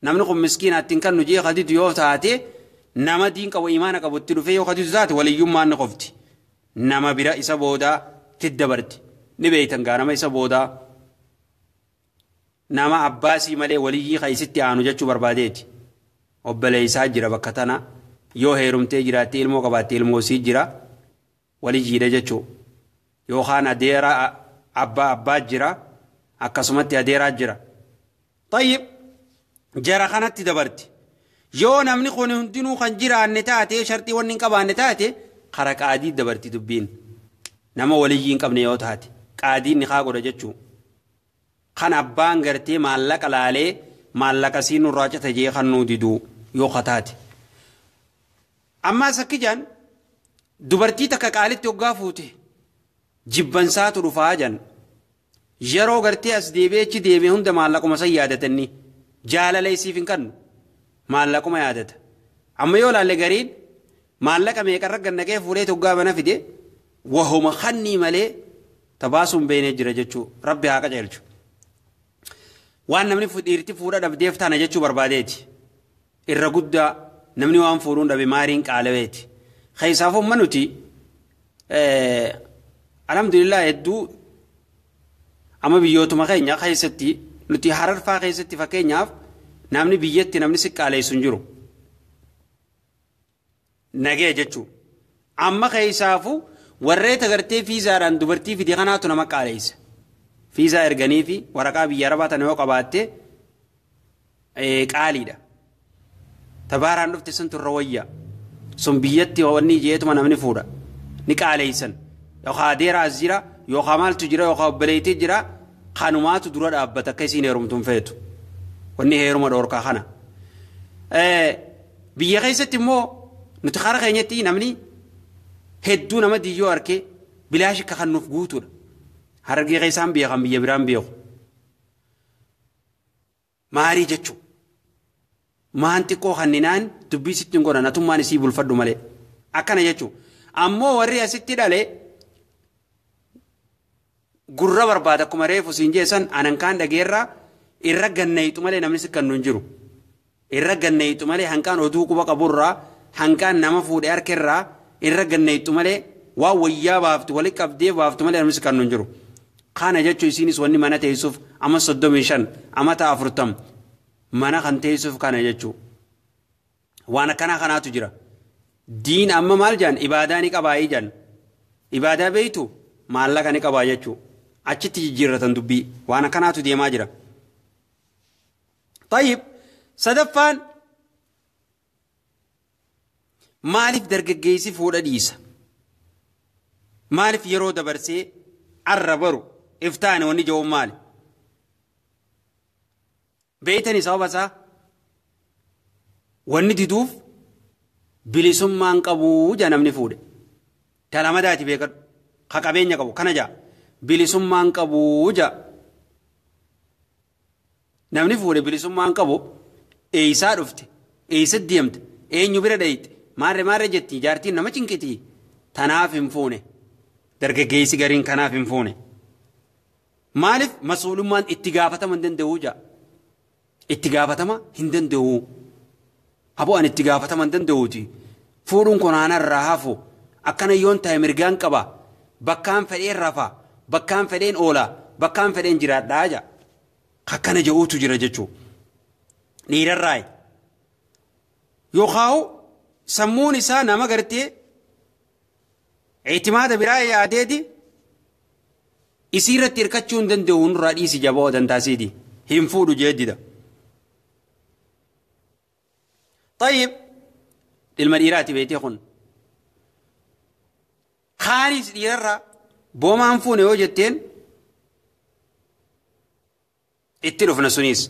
namni kun miskiina ittiin kannu jee hadidu yoo taate nama diin qabu imaana qabu itti dhufee yoo hadidu taate waliyyummaan ni qofti. Nama bira isa boodaa tiddabarti. Ni beeytan gaa nama isa boodaa nama abbaasii malee waliyyii kaisitti aanu jechuu barbaadeeti. Obboleessaa jira bakka tana yoo heerumtee jiraatte ilmoo qabaatte ilmoo sii jira waliyyiidha jechuu. Yookaan adeera abbaa abbaa jira akkasumatti adeeraa jira. Tayyib jara kanatti dabarti. Yoo namni kun hundinuu kan jiraanne taate shartii wanni hin qabaanne taate kara qaadii dabarti dubbiin. Nama waliyyii hin qabne yoo taate qaadiin ni haa godha jechuu. Kan abbaan gartee maallaqa laalee maallaqa siin nurraa cita jee kan nuu diduu yoo kataate. Ammaas akki jaan dubartii takka qaalitti hoggaa fuute jibbansaatu dhufaa jan yeroo gartee as deebi'ee achi deebi'ee hunda maallaquma san yaadatanni jaalala isiif hin kannu maallaquma yaadata. Amma yoo laalle gariin maallaqa meeqarra gannaqee fuudhee hoggaa mana fide wahuma kannii malee tabaasuun beeknee jira jechuu rabbi haa qajeelchu. Waan namni dhiirti fuudha dhabdeef tana jechuu barbaadeeti. Irra guddaa namni waan fuudhuun dhabe maariin qaalaweeti. Keessaafuu amma nuti alhamdulillah hedduu amma biyyootuma keenya keessatti nuti hararfaa keessatti fakkeenyaaf namni biyyatti namni si qaaleessu hin jiru. Nagee jechuu. Amma keessaafuu warreeta gartee fiizaadhaan dubartii fide kanaatu nama qaaleessa. Fiizaa erganii fi waraqaa biyya arabaa tana yoo qabaatte qaaliidha. Tabaaraan dhufte sun turra wayya. Sun biyyatti wanni jeetuma namni fuudha. Ni qaaleessan. Yookaan adeeraa as jira, yookaan maaltu jira, yookaan obboleettii jira. Kanumaatu dura dhaabbata akka isiin heerumtuun feetu. Wanni heeruma dhoorkaa kana. Biyya keessatti immoo nuti kara keenyatti namni hedduu nama diyyoo arkee bilaashi akka kan nuuf guutuudha. Harargee keessaan beekan biyya biraan beeku. Maarii jechuun maan xiqqoo kanninaan dubbii sitti hin godhan atummaan isii bulfadhu malee akkana jechuun ammoo warri asitti dhale gurra barbaada akkuma reefu siin jeessan anan kaan dhageerraa irra gannayitu malee namni sikkannu hin jiru. Irra gannayitu malee hanqaan oduu quba qaburraa hanqaan nama fuudhee harkarraa irra gannayitu malee waan wayyaa baaftu walitti qabdee baaftu malee namni sikkannu hin jiru. Kana jechuun isiinis wanni mana teessuuf amma 35 amata 40 mana kan teessuuf kana jechuun waan akkanaa kanaatu jira. Diin amma maal jaan ibaadaa ni qabaa jaan ibaadaa beeytu maallaqa ni qabaa jechuun achitti jijjiirratan dubbii waan akkanaatu deemaa jira. Tayyib sadaffaan maaliif dargaggeessi fuudha dhiisa? Maaliif yeroo dabarsee arra baru iftaane wanni jiru maali? Beeytanii sababa isaa wanni diduuf bilisummaan qabuu jaa namni fuudhe. Talamadaati beekadhu. Ka qabeenya qabu kana jaa bilisummaan qabuu jaa. Namni fuudhe bilisummaan qabu eeysaa dhufte eeysa deemte eenyu bira dhayite maarre maarre jetti jaartiin nama cinqiti tanaaf hin fuune. Dargaggeessi gariin kanaaf hin fuune. Maaliif masuulummaan itti gaafatama hin danda'uu jaa? Itti gaafatama hin danda'uu. Aboo ani itti gaafatama hin danda'uuti. Fuudhuun kun aanarraa hafu Akkana yoon ta'e mirgaan qaba. Bakkaan fedheen rafa. Bakkaan fedheen oola. Bakkaan fedheen jiraadhaa jaa. Akkana je'uutu jira jechuudha. Dhiirarraayi. Yookaan sammuun isaa nama gartee itimaada biraa yaadeeti isiirratti hirkachuu hin danda'u nurraa dhiisi jabaa dantaasiiti. Hin fuudhu jeeddida. Tayyib ilma dhiiraati beetee kun. Kaanis dhiirarraa boomaan fuune yoo jetteen itti dhufna sunis.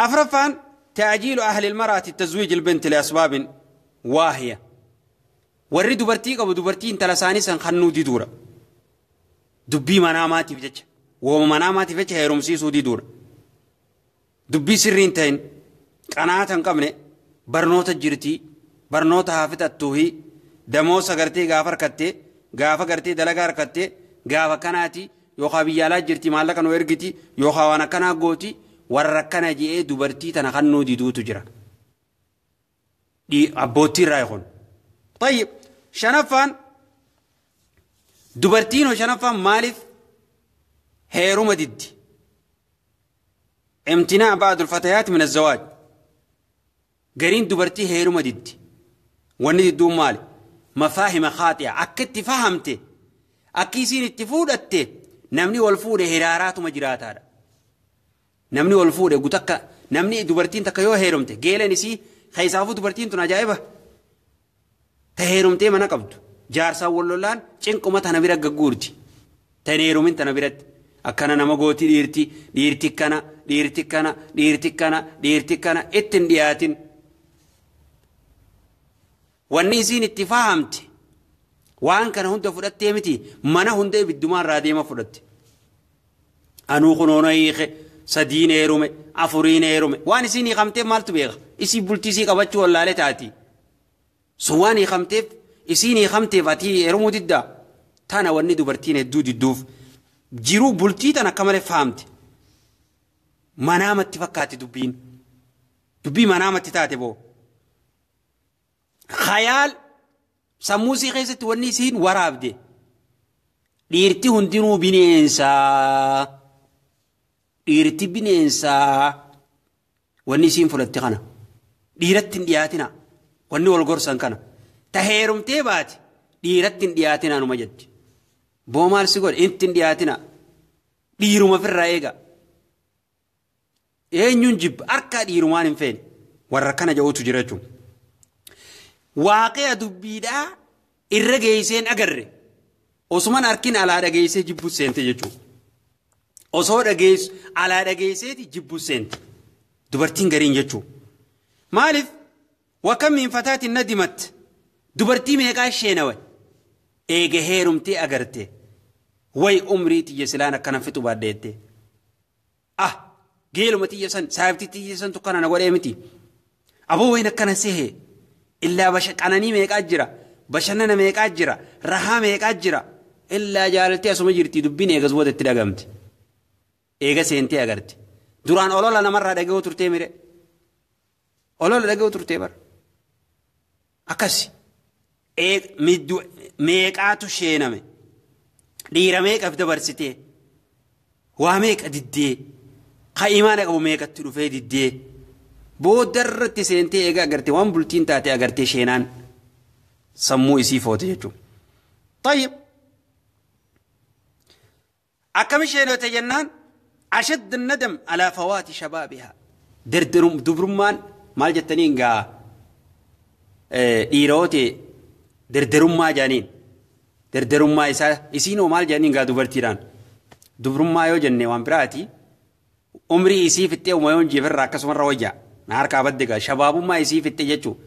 Afraffaan ta'ajiilu ahli ilmaraati tazwiij ilbinti liasbaabin waahiya. Warri dubartii qabu dubartii intala isaanii san kannuu diduudha. Dubbii manaamaatiif jecha wooma manaamaatiif jecha heerumsiisuu diduudha. Dubbii sirrii hin ta'in qanaata hin qabne barnoota jirtii barnoota haa fixattuuhi damoosa gartee gaafa harkattee gaafa gartee dalagaa harkattee gaafa kanaati yookaan biyya alaa jirti maallaqa nu ergiti yookaan waan akkanaa gooti warra akkana je'ee dubartii tana kannuu diduutu jira. Abboottii irraa kun. Tayyib shanaffaan dubartiin shanaffaan maaliif heeruma diddi? Imtinaa ba'dul fatayaat min azzawaaj. Gariin dubartii heeruma diddi. Wanni didduun maali? Mafaahima khaaxi'a akka itti fahamte akka isiin itti fuudhatte namni wal fuudhe hiraaraatuma jiraataadha. Namni wal fuudhe gutakka namni dubartiin takka yoo heerumte geeleen isii keessaafuu dubartiin tun ajaa'iba. Ta heerumtee mana qabdu jaarsaan wal lolaan cinquma tana bira gagguurti. Ta hin heerumin tana biratti akkana nama gooti dhiirti dhiirti kana dhiirti kana dhiirti kana dhiirti kana ittiin dhiyaatin. Wanni isiin itti fahamte waan kana hunda fudhattee miti mana hunda ibiddumaan irraa deema fudhatte. Anuu kunoona hiike sadiin heerume afuriin heerume waan isiin hiikamteef maaltu beeka isii bultii isii qabachuu wallaalee taati. Sun waan hiikamteef isiin hiikamteef ati heerumuu diddaa tana wanni dubartiin hedduu didduuf jiruu bultii tana akka malee fahamte. Manaamatti fakkaatti dubbiin dubbii manaamatti taate boo. Khayaal sammuu isii keessatti wanni isiin waraabde dhiirti hundinuu bineensaa dhiirti bineensaa wanni isiin fudhatte kana dhiiratti hin dhiyaatina wanni wal gorsan kana ta heerumtee baate dhiiratti hin dhiyaatina numa jetti boo maal si godhe itti hin dhiyaatina dhiiruma ofirraa eega eenyuun jibba harkaa dhiirumaan hin feene warra kana jedhutu jira jechuudha. Waaqee dubbiidhaa irra geesseen agarre osuman harkin alaa dhageessee jibbuu seente jechuudha. Osoo dhageessu alaa dhageesseeti jibbuu seente dubartiin gariin jechuudha. Maaliif wakka miinfataatiin na dimatte dubartii meeqaa isheenawe eega heerumtee agarte way umrii tiyya silaan akkana fixu baadheette. Ah geeluma tiyya san saayibtii tiyya san tukkana na godhee miti aboo wayin akkana sehee. Illaa qananii meeqaa jira bashannana meeqaa jira rahaa meeqaa jira illaa jaalaltee asuma jirti dubbiin eegas booda itti dhagamte eega seentee agarte duraan olola namarraa dhaga'uu turtee mire olola dhaga'uu turtee bara akkasi meeqaatu sheename dhiira meeqaf dabarsitee waa meeqa diddee ka imaana qabu meeqatti dhufee diddee. Booda irratti seentee eega agartee waan bultiin taate agartee sheenaan sammuu isii foote jechuudha. Tayyib akkam sheenote jennaan ashadd nadam alaa fawaati shabaabihaa dubrummaan maal jettaniin gaa dhiiroote derderummaa jaaniin derderummaa isaa isiinoo maal jaaniin gaa dubartiidhaan dubrummaa yoo jenne waan biraati umrii isii fixxee umayoon jeefarraa akkasumarra wayyaa. Na harkaa badde gaa shabaabummaa isii fixxe jechuudha.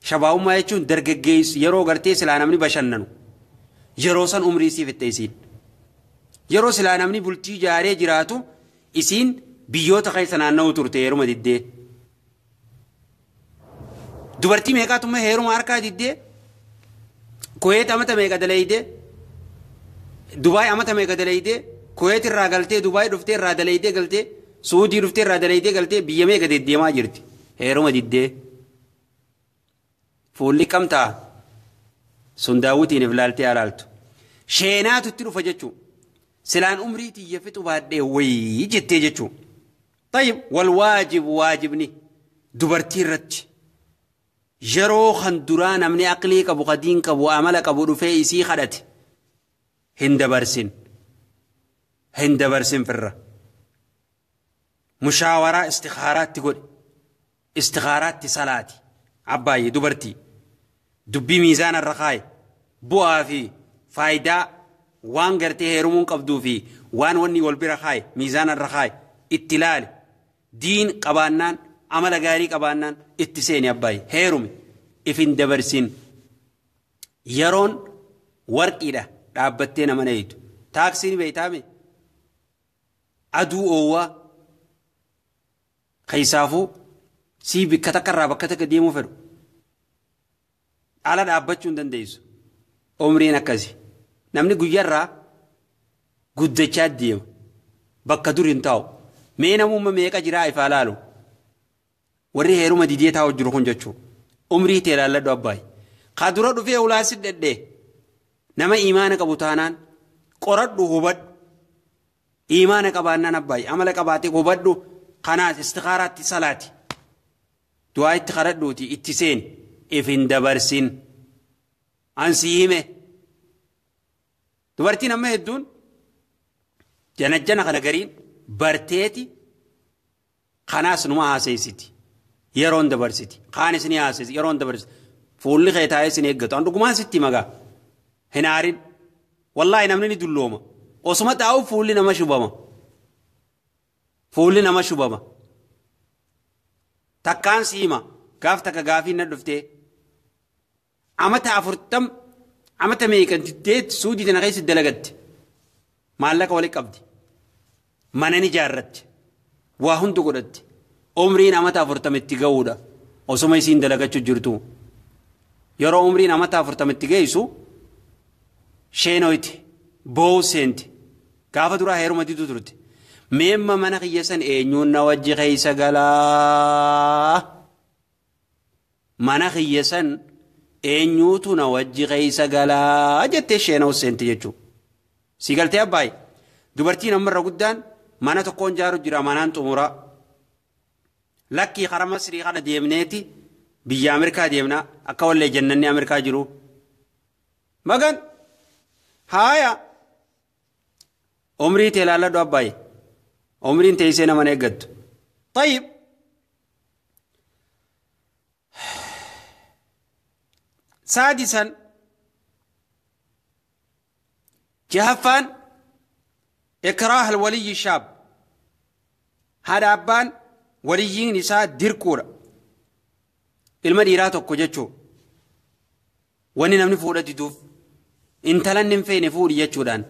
Shabaabummaa jechuun dargaggeessu yeroo gartee silaa namni bashannanu yeroo san umrii isii fixxe isiin. Yeroo silaa namni bultii ijaaree jiraatu isiin biyyoota keessa naanna'u turte heeruma diddee. Dubartii meeqaatuma heeruma harkaa diddee Kuweet amata meeqa dalaydee Dubaay amata meeqa dalaydee Kuweet irraa galtee Dubaay dhuftee irraa dalaydee galtee Suudii dhuftee irraa dalaydee galtee biyya meeqa deddeemaa jirti heeruma diddee. Fuulli kam ta'a? Sun daawwitiin if laaltee alaaltu. Sheenaatu itti dhufa jechuudha. Silaan umrii tiyya fixu baadhee wayii jettee jechuudha. Tayyib wal waajibu waajibni dubartii irratti yeroo kan duraa namni aqlii qabu qadiin qabu amala qabu dhufee isii kadhate hin dabarsin. Hin dabarsin firra. Mushaawaraa istikhaaraatti godhi. Istikhaaraatti salaati. Abbaayyee dubartii. Dubbii miizaana irra kaaye. Bu'aa fi faayidaa waan gartee heerumuun qabduu fi waan wanni wal bira kaaye miizaana irra kaaye itti ilaali. Diin qabaannaan amala gaarii qabaannaan itti seeni abbaayyee heerumi. If hin dabarsin. Yeroon warqiidha dhaabbattee nama eeyyitu. Taaksiin beeytaame aduu oowwaa keessaafuu sii bikka takka irraa bakka takka deemuu fedhu. Ala dhaabbachuu hin dandeessu. Umriin akkasi. Namni guyyaarraa guddachaa deema. Bakka dur hin taa'u. Mee namummaa meeqa jiraa ifaa laalu. Warri heeruma didee taa'u jiru kun jechuudha. Umrii tee laalladhu abbaayi. Ka dura dhufee ulaasi dhedhee nama imaana qabu taanaan qoradhu hubadhu. Imaana qabaannaan abbaayi amala qabaatee hubadhu kanaas istikhaaraatti salaati. Du'aa itti kadhadhuuti itti seeni. If hin dabarsin. Ansi hime. Dubartiin amma hedduun janajjana kana gariin barteeti kanaas numa haaseessiti. Yeroon dabarsiti. Kaanis ni haaseessi yeroon dabarsiti. Fuulli kee taa'ee sin eeggatu. An dhugumaan sitti magaa. Hin aarin. Wallaahi namni ni dullooma. Osuma taa'u fuulli nama shubama. Fuulli nama shubama. Takkaan si hima. Gaaf takka gaafiin na dhuftee. Amata 40 amata meeqan diddeet suudii tana keessa dalagatte. Maallaqa walitti qabdi. Mana ni ijaarratte. Waa hundi godhatte. Umriin amata 40 itti ga'uudha. Osuma isiin dalagachuu jirtu. Yeroo umriin amata 40 itti geessu sheenoyti booseenti. Gaafa duraa heeruma diduu turte. Meemma mana kiyya san eenyuun na wajji keessa galaa. Mana kiyya san eenyuutu na wajji keessa galaa jettee sheenoo seenti jechuudha. Si galtee abbaayi. Dubartiin ammarra guddaan mana tokkoon jaaru jira manaan xumuraa. Lakkii karaa Masrii kana deemneeti biyya Ameerikaa deemnaa akka wallee jannanni Ameerikaa jiru. Magan haaya umrii tee laalladhu abbaayi. Umriin teessee nama eeggattu. Tayyib. سادسا جهفان إكراه الولي الشاب. هذا أبان ولي نساء ديركورا المديرات كوجتشو وني نمني فورة تدوف انتلن نفين فوري يجودان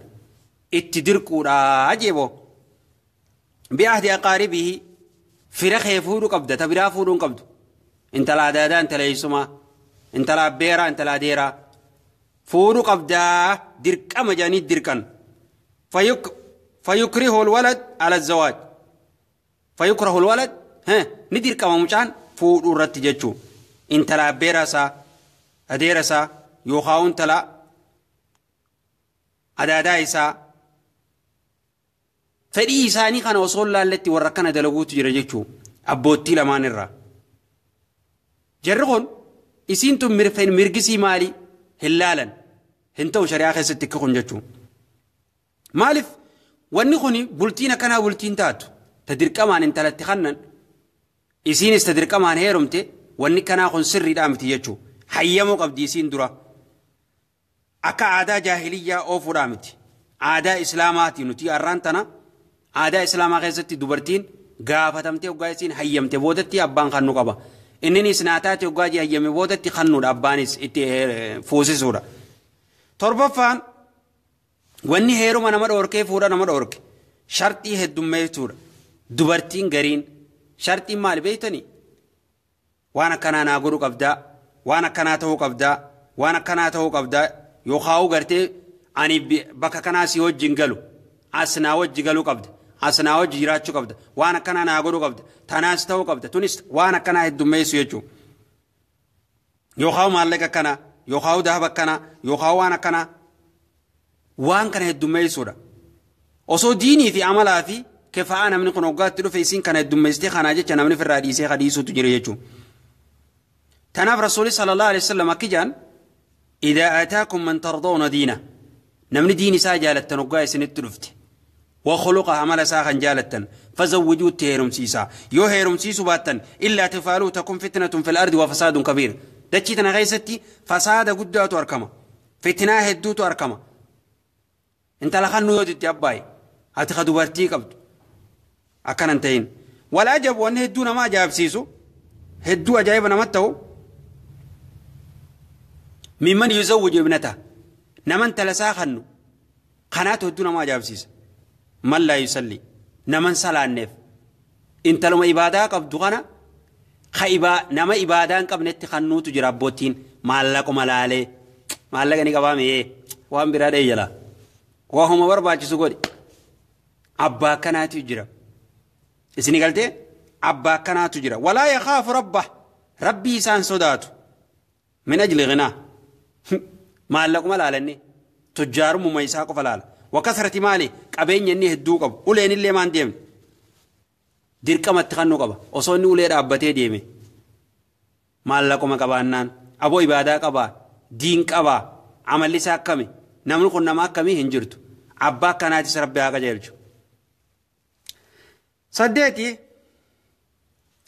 اتديركورا عجيبو بعهد أقاربه فرخ فورو قبضة تبرا فورو قبض انتلا دادا انتلا يسمى انتلا بيرا انتلا ديرا فورو قبضة ديرك أما جاني ديركن فيكره الولد على الزواج. فيكره الولد ها ندير كما مشان فورو رت جتشو انتلا بيرا سا أديرا سا يوخاون تلا أدادا سا fedhii isaanii kana osoo laalletti warra kana dalaguutu jira jechuu abboottii lamaan irraa. Jarri kun isiin tun mirgisii maali hin laalan hin ta'u shari'aa keessatti akka kun jechuu. Maaliif wanni kun bultiin akkanaa bultiin taatu ta dirqamaan intalatti kannan isiinis ta dirqamaan heerumte wanni kanaa kun sirriidhaa miti jechuu hayyamoo qabdi isiin dura. Akka aadaa jaahiliyyaa oofuudhaa miti. Aadaa islaamaati nuti arraan tana aadaa islaamaa keessatti dubartiin gaafatamtee hoggaa isiin hayyamte boodatti abbaan kannu qaba. Inninis naataate hoggaa hayyame boodatti kannuudha abbaanis itti fuusisuudha. Torbaffaan wanni heeruma nama dhoorkee fuudha nama dhoorke sharxii heddummeessuudha. Dubartiin gariin sharxiin maali beektanii? Waan akkanaa naa godhu qabdaa, waan akkanaa ta'uu qabdaa, waan akkanaa ta'uu qabdaa yookaan gartee ani bakka kanaa si wajjin galu as naa wajji galuu qabda. Asnaa wajji jiraachuu qabda. Waan akkanaa naa godhuu qabda. Tanaas ta'uu qabda. Tunis waan akkanaa heddummeessu jechuudha. Yookaan maallaqa akkanaa yookaan dahaba akkanaa yookaan waan akkanaa waan kana heddummeessuudha. Osoo diinii fi amalaa fi kefa'aa namni kun hoggaatti dhufe isiin kana heddummeessitee kanaa jecha namni firraa dhiisee hadiisuutu jira jechuudha. Tanaaf rasuulli sallallahu alaihi wasallam akki jaan idaa ataakum man tardawna diina namni diin isaa jaalattan hoggaa isinitti dhufte وخلقه عمل ساخا جالتا فزوجوه هيرمسيسا يو هيرمسيسو باتن إلا تفعلوا تكون فتنة في الأرض وفساد كبير دتشي تنا غيستي فساد قداتو أركما فتنة هدوتو أركما انت لخنو يودي أباي هتخدو بارتي قبض أكن انتين والعجب وأن هدونا ما جاب سيسو هدو أجايبنا متو ممن يزوج ابنته نمن تلساخنو قناته هدونا ما جاب سيسو من لا يصلي نمن صلاة النف انت لما إبادة قبض غنا خيبا نما إبادة قبل نتخنو تجربوتين مالك وملالي مالك نقبامي إيه وهم برادة يلا وهم برباچ سغودي أبا كناتو جرا إسني قلتي أبا كناتو جرا ولا يخاف ربه ربي سان صداتو من أجل غناه مالك وملالني تجار مميساق فلال وكثرة مالي قبين يني هدو قب ولين اللي ما عندهم دركما تخنو قب وصوني ولي رابتي ديمي مالكم قبانان أبو إبادة قبا دين قبا عمل لي ساكمي نمن كنا ما كمي هنجرتو أبا كناتي ربي هاكا جيرجو صدقتي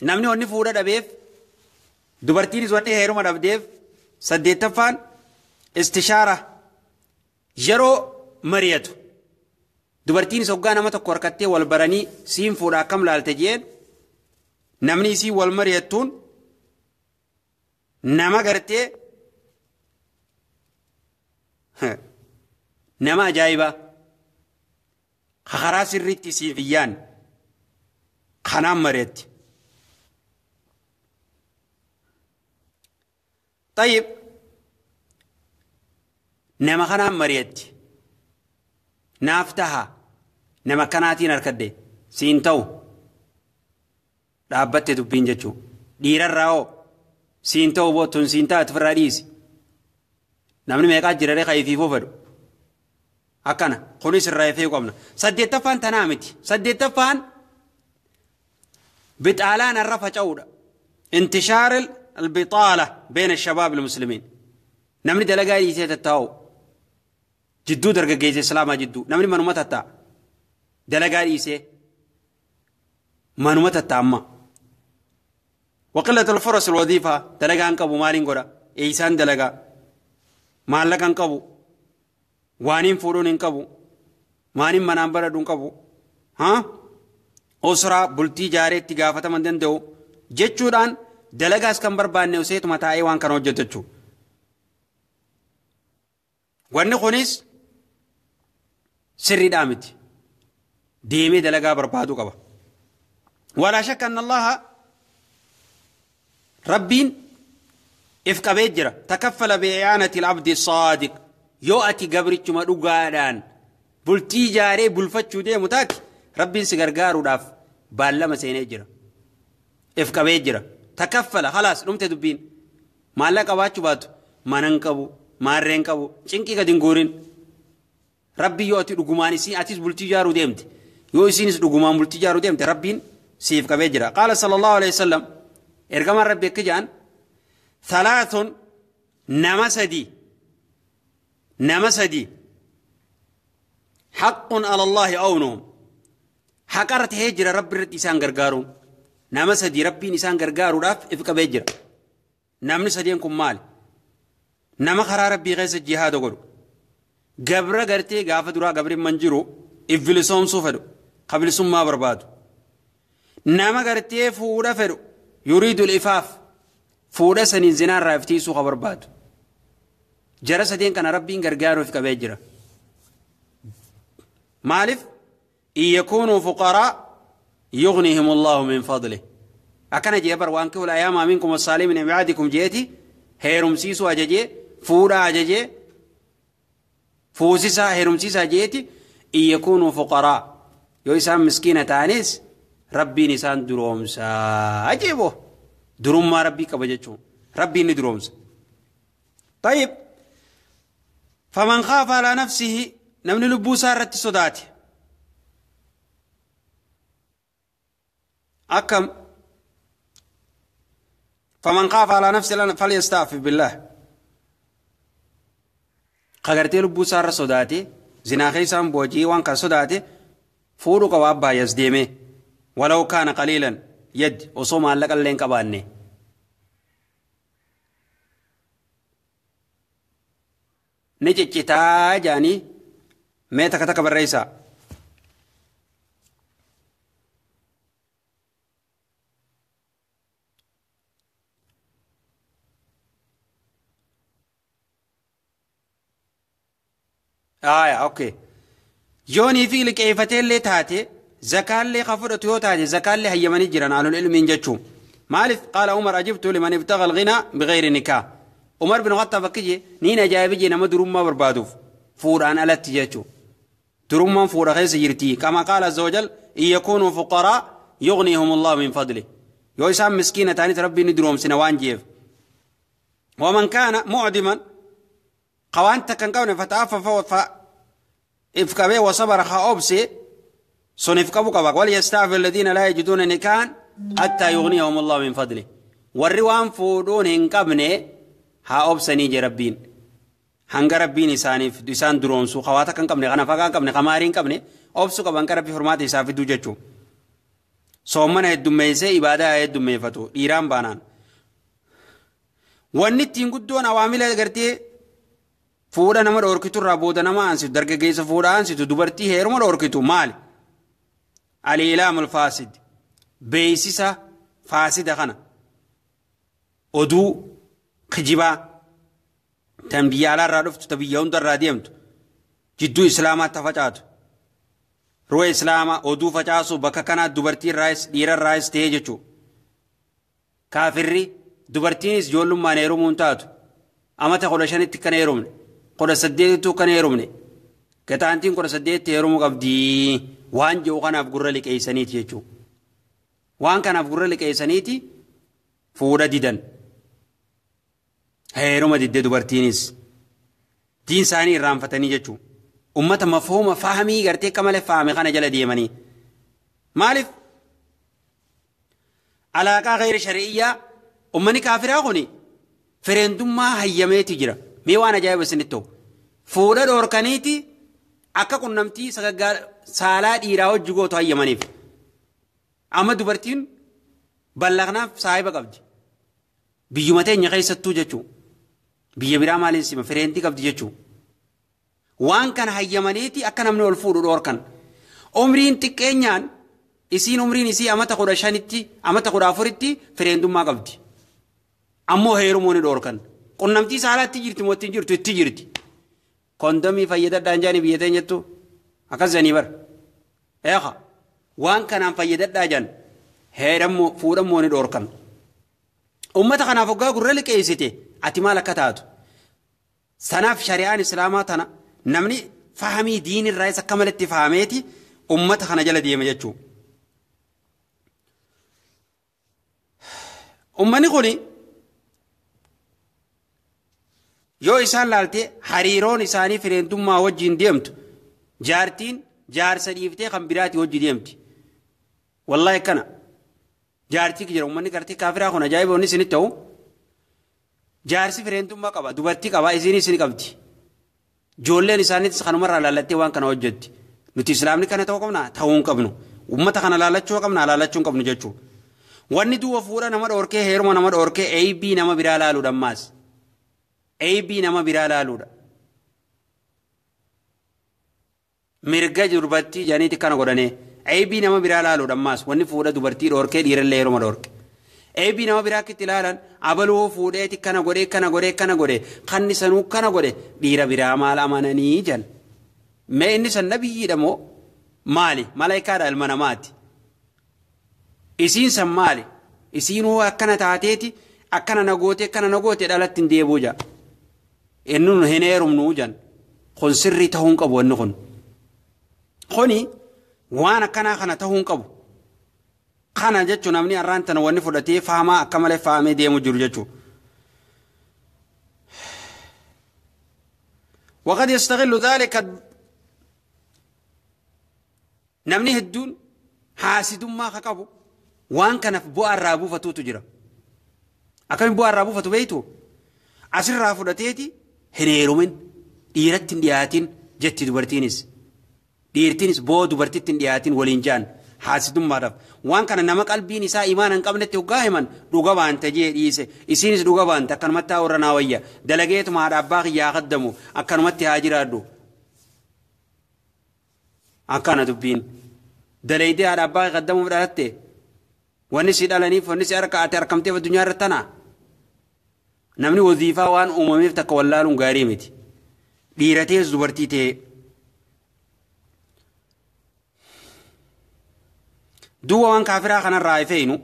نمني وني فورا دبيف دبرتيني زواني هيرو ما دبديف صدقت استشارة يرو مريتو dubartiin soggaa nama tokko harkattee wal baranii siin fuudha akkam laalte jeen namni isii wal mari'attuun nama gartee nama ajaa'ibaa karaa sirriitti isiif iyyaan kanaan mari'atti. Tayyib nama kanaan mari'atti. Naaf taha nama kanaatiin harkadde siin ta'u dhaabbatte dubbiin jechuu dhiirarraa hoo siin ta'u bootun siin taatu ofirraa dhiisi namni meeqaa jiraree kayifiifuu fedhu akkana kunis irraa ifee qabna saddeettaffaan tanaa miti saddeettaffaan bixaalaan irra faca'uudha intishaar albixaala beena shabaab almuslimiin namni dalagaa dhiisee tattaa'u jidduu dargaggeessa islaamaa jidduu namni manuma tattaa dalagaa dhiisee manuma tattaa amma waqillatu alfuras alwadiifa dalagaa hin qabu maaliin godha eeysaan dalagaa maallaqa hin qabu waaniin fuudhuun hin qabu maaniin manaan baradhu hin qabu haa usraa bultii jaareetti gaafataman danda'u jechuudhaan dalagaas kan barbaanne useetuma taa'ee waan kana hojjetu jechuudha. Wanni kunis sirriidhaa miti deemee dalagaa barbaaduu qaba. Walaa shakka anna Allaha rabbiin if qabee jira takaffala bi'i'aanati al-abdi saadiq yoo ati gabrichuma dhugaadhaan bultii ijaaree bulfachuu deemu taate rabbiin si gargaaruudhaaf baallama seenee jira. If qabee jira takaffala khalaas dhumte dubbiin maallaqa qabaachuu baatu mana hin qabu maarreen qabu cinqii gadi hin guurin rabbi yoo ati dhugumaan isiin atis bultii ijaaruu deemte yoo isiinis dhugumaan bultii ijaaruu deemte rabbiin siif qabee jira. Qaala sallallahu alayhi wasallam ergamaan rabbi akka jedhan thalathun nama sadi haqqun ala Allahi awnuhum haqarra tahee jira rabbi irratti isaan gargaaruun nama sadi rabbiin isaan gargaaruudhaaf if qabee jira. Namni sadeen kun maali? Nama karaa rabbii keessa jihaada godhu gabra gartee gaafa duraa gabri man jiru if bilisoomsuu fedhu kabilisummaa barbaadu nama gartee fuudha fedhu yuriidu ifaaf fuudha saniin zinaarraa iftiisuu ka barbaadu jara sadeen kana rabbiin gargaaruuf qabee jira. Maaliif in yakuunuu fuqaraa yughnihim Allahu min fadlih akkana jee bar waan kihul ayaamaa minkum wassaalii min ibaadikum jeeti heerumsiisuu ajajee fuudhaa ajajee fuusisaa heerumsiisaa jeeti in yakuunuu fuqaraa yoo isaan miskiina ta'anis rabbiin isaan duroomsaa ajeeboo durummaa rabbii qaba jechuun rabbiin ni duroomsa. طيب فمن خاف على نفسه نمني لبوسا رت صداتي أكم فمن خاف على نفسه فليستعفف بالله قغرتي لبوسا رت صداتي زنا خيسان بوجي وان كان صداتي فورو قواب يزديمه ولو كان قليلا يد وصوم على لين قباني نجتتا جاني mee takka takka barreessaa. Aya, okay. Yoonii fi liqeeffateellee taate zakaallee ka fudhatu yoo taate zakaallee hayyamanii jiran ahlul ilmiin jechuun. Maaliif qaala Umar ajibtu liman ibtaga alghinaa bighayri nikaah. Umar bin Khattaab akki jee niin ajaa'iba jee nama durummaa barbaaduuf fuudhaan alatti jechuun. Durummaan fuudha keessa jirti. Kama qaala azza wajal in yakuunuu fuqaraa yughnihum Allahu min fadlih. Yoo isaan miskiina ta'anitti rabbiin ni duroomsina waan jeef. Waman kaana mu'diman qawaan takka hin qabne fata'affafa إفكابي وصبر خاوبسي صنف كبو كبا وليستعفف الذين لا يجدون نكاحا حتى يغنيهم الله من فضله والروان فودون هنقبني هاوبسني جربين هنگ ربين إسانيف إسان درونسو خواتا كان قبني غنفا كان قبني خمارين قبني أوبسو قبان كربي حرمات إسافي دوجتشو صومنا الدميسي إبادة الدميفتو إيران بانان ونتين قدون عوامل غرتي fuudha nama dhoorkitu irraa booda nama aansitu dargaggeessa fuudha aansitu dubartii heeruma dhoorkitu maali? Al-ilaamul faasid beeksisa faasida kana oduu kijibaa tan biyya alaarraa dhuftu ta biyya hundarraa deemtu jidduu islaamaatti facaatu ruwa islaamaa oduu facaasu bakka kanaa dubartii irraayis dhiira irraayis ta'ee jechuudha. Kaafirri dubartiinis ijoollummaan heerumuu hin taatu amata 15tti kan heerumne. 18 kan heerumne gataantiin 18 heerumuu qabdii waan jiru kanaaf gurra liqeessaniiti jechuudha. Waan kanaaf gurra liqeessaniiti fuudha didan. Heeruma diddee dubartiinis diin isaanii irraanfatanii jechuudha. Uummata mafhuuma fahamii gartee akka malee fahame kana jala deemanii. Maaliif? Alaaqaa gayri shari'iyyaa uummanni kaafiraa kuni fireendummaa hayyameeti jira. Mee waan ajaa'iba isinitti ta'u fuudha dhoorkaniiti akka qunnamtii saalaa dhiiraa hojii gootu hayyamaniif. Amma dubartiin ballaqnaaf saahiba qabdi. Biyyuma teenya keessattuu jechuudha. Biyya biraa maaliin sima fireentii qabdi jechuudha. Waan kana hayyamaniiti akka namni ol fuudhu dhoorkan. Umriin xiqqeenyaan isiin umriin isii amata 15tti amata 14tti fireendummaa qabdi. Ammoo heerumuu ni dhoorkan. Qunnamtii saalaatti jirti mootiin jirtu itti jirti. Kondomii fayyadadhaan jaanii biyya teenyattu akkas janii bara. Eeqa waan kanaan fayyadadhaa jan heerammoo fuudhammoo ni dhoorkan. Uummata kanaaf hoggaa gurra liqeessite ati maal akka taatu. Sanaaf shari'aan islaamaa tana namni fahamii diinirraa isa akka malatti fahameeti uummata kana jala deema jechuudha. Uummanni kuni yoo isaan laalte hariiroon isaanii fireendummaa wajjin deemtu jaartiin jaarsa dhiiftee kan biraati wajji deemti. Wallaahi kana jaartii jira uummanni gartee kaafiraa kun ajaa'iba inni isinitti ta'u jaarsi fireendummaa qaba dubartii qaba isiin isin qabdi. Ijoolleen isaaniitis kanumarraa laallattee waan kana hojjetti. Nuti islaamni kana ta'uu qabna ta'uu hin qabnu. Uummata kana laallachuu qabna laallachuu hin qabnu jechuudha. Wanni du'a fuudha nama dhoorkee heeruma nama dhoorkee eeybii nama biraa laaluudha ammaas. Eeybii nama biraa laaluudha. Mirga dubartii jaaniiti kana godhanee eeybii nama biraa laaluudha ammaas wanni fuudha dubartii dhoorkee dhiirallee heeruma dhoorke. Eeybii nama biraa akkitti ilaalan abaluu fuudheeti kana godhee kana godhee kana godhe kanni sanuu kana godhe dhiira biraa maal amananii jan. Mee inni san nabiyyiidha moo maali? Malaayikaadha ilma namaati. Isiin san maali? Isiin hoo akkana taateeti akkana na goote akkana na goote dhalatti hin deebi'u jaa. Inni nu hin heerumnu jan. Kun sirrii ta'uu hin qabu wanni kun. Kuni waan akkanaa kana ta'uu hin qabu. Kana jechuun namni har'aan tana wanni fudhatee faamaa akka malee faamee deemu jiru jechuudha. وقد يستغل ذلك namni hedduun haasidummaa ka qabu waan kanaaf bu'aa irraa buufatuutu jira. Akkamiin bu'aa irraa buufatu beektu? Asirraa fudhateeti hin heerumin, dhiiratti hin dhiyaatin jetti dubartiinis. Dhiirtiinis boo dubartitti hin dhiyaatin waliin jaan haasidummaadhaaf. Waan kana nama qalbiin isaa imaana hin qabnetti hoggaa himan dhuga baanta jee dhiise. Isiinis dhuga baanta akkanumatti haa warra naa wayya. Dalageetuma haadha abbaa kiyyaa qaddamu akkanumatti haa jiraadhu. Akkana dubbiin. Dalaydee haadha abbaa qaddamuuf dhalatte wanni si dhalaniif wanni si harka ati harkamteef addunyaa irratti tana. Namni waziifaa waan uumameef takka wallaaluun gaarii miti. Dhiiratees dubartii ta'e. Duwwa waan kaafiraa kanarraa ifeenu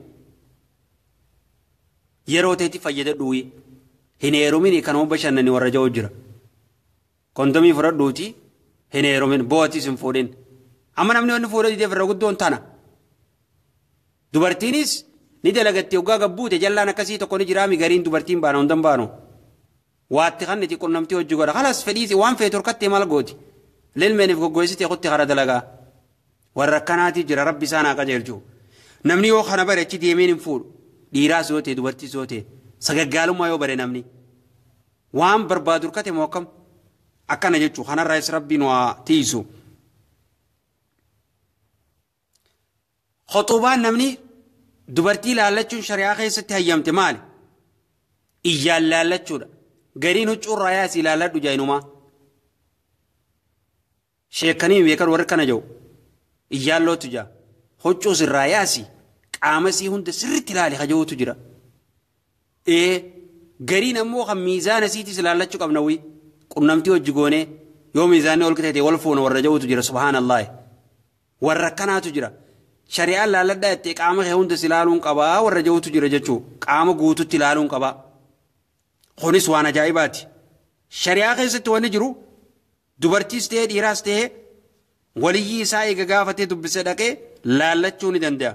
yeroo ta'etti fayyadadhuuyi hin heerumin kanuma bashannani warra ja'u jira. Kondomii fudhadhuuti hin heerumin boo'atis hin fuudhin. Amma namni wanni fuudhee dideef irra guddoon tana. Dubartiinis ni dalagatti hoggaa gabbuute jallaan akkasii tokko ni jiraami gariin dubartiin baana hundan baanu. Waatti kan itti qunnamtii hojii godha. Kalas fedhiisi waan feetu horkattee maal gooti. Lilmeeniif goggoysitee kutti kara dalagaa. Warra akkanaatii jira rabbi isaan haa qajeelchu. Namni yoo kana bare achi deemeen hin fuudhu. Dhiiraas yoo ta'e dubartiis yoo ta'e sagaggaalummaa yoo bare namni. Waan barbaadu horkate moo akkam? Akkana jechuu kanarraas rabbiin waa tiisu. Khuxubaan namni dubartii laallachuun shari'aa keessatti hayyamte maali? Iyyaan laallachuudha. Gariin huccuurraa yaasii laalladhu jaayinumaa. Sheekanii beekan warri kana jiru. Iyyaan lootu jaa. Huccuu sirraa yaasii qaama sii hunda sirriitti ilaali haja'uutu jira. Gariin ammoo kan miizaana siitis laallachuu qabna wii. Qunnamtii hojii goonee yoo miizaanni ol qixeete wal fuuna warra ja'uutu jira subhaanallaahi. Warra akkanaatu jira. Shari'aan laalladhaa jettee qaama kee hunda si ilaaluun qabaa warra ja'uutu jira jechuu qaama guututti ilaaluun qabaa. Kunis waan ajaa'ibaati. Shari'aa keessatti wanni jiru dubartiis ta'ee dhiiraas ta'ee waliyyii isaa eega gaafatee dubbisee dhaqee laallachuu ni danda'a.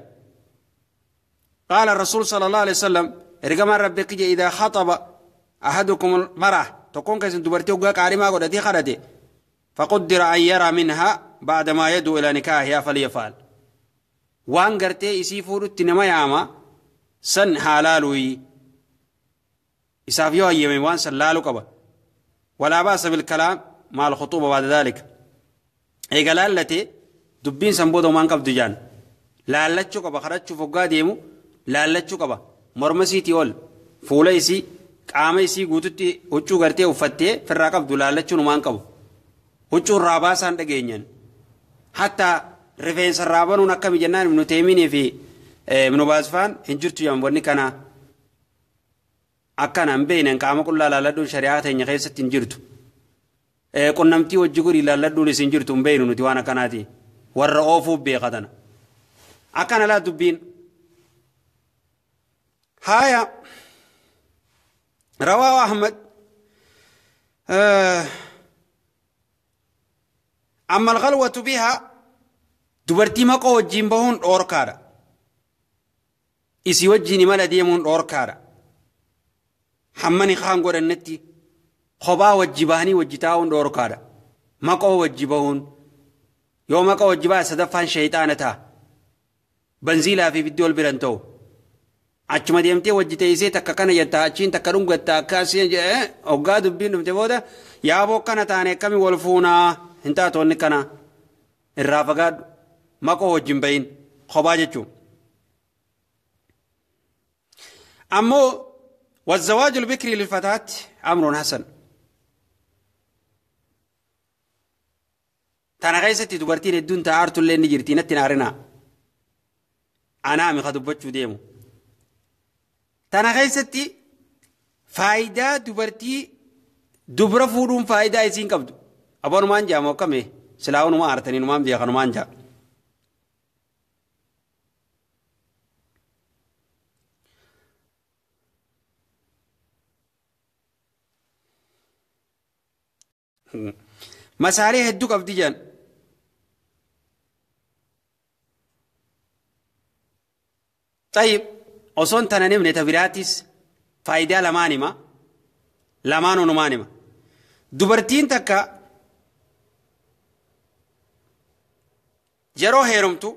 Qaala Rasuul sallallahu alaihi wasallam ergamaan rabbi kiyya idaa khaxaba ahadukum al-mar'a tokkoon keessan dubartii hoggaa qaarimaa godhatee kadhate faquddira an yaraa minhaa ba'da maa yad'u ilaa nikaahihaa falyaf'al. Waan gartee isii fuudhutti nama yaama san haa laaluuyi. Isaaf yoo hayyame waan san laaluu qaba. Walaa ba'sa bilkalaam maal khuxuuba ba'da dhaalika. Eega laallatee dubbiin san booda waan qabdu jaan. Laallachuu qaba kadhachuuf hoggaa deemu laallachuu qaba. Morma isiitii ol fuula isii qaama isii guututti huccuu gartee uffattee firraa qabdu laallachuun waan qabu. Huccuu irraa baasaan dhageenyan. Hattaa rifeensa irraa banuun akkami jennaan Ibnu Teeminii fi Ibnu Baasfaan hin jirtu jedhamu wanni kana akkana hin beekne qaama qullaa laalladhuun shari'aa teenya keessatti hin jirtu. Qunnamtii hojii godhii laalladhuunis hin jirtu hin beeknu nuti waan akkanaati. Warra oofuuf beekatana. Akkana laa dubbiin. Haaya رواه أحمد. أما الغلوة بها dubartii maqoo wajjin bahuun dhoorkaadha. Isii wajjin imala deemuun dhoorkaadha. Hammani kaan godhannetti kophaa wajji bahanii wajji taa'uun dhoorkaadha. Maqoo wajji bahuun yoo maqoo wajji bahe sadaffaan shayxaana ta'a. Banziilaa fi ibiddi ol biran ta'u. Achuma deemtee wajji teessee takka kana jettaa achiin takka dhungattaa akkasii jedhee hoggaa dubbiin dhufte booda yaaboo akkana taane akkami wal fuunaa hin taatu wanni kana irraa fagaadhu. Maqoo wajjin bahin kophaa jechuun. Ammoo والزواج البكري للفتاة أمر حسن. Tana keessatti dubartiin hedduun ta'aartu illee ni jirti natti naarinaa. Anaa mi dubbachuu deemu. Tana keessatti faayidaa dubartii dubra fuudhuun faayidaa isiin qabdu. Aboonumaan jaamu akkami silaa aartanii numaan beekanumaan jaa. Masaalee hedduu qabdi jedhan. Tayyib osoon tana nimne ta biraatis faayidaa lamaan hima lamaan onumaan hima. Dubartiin takka Yeroo heerumtu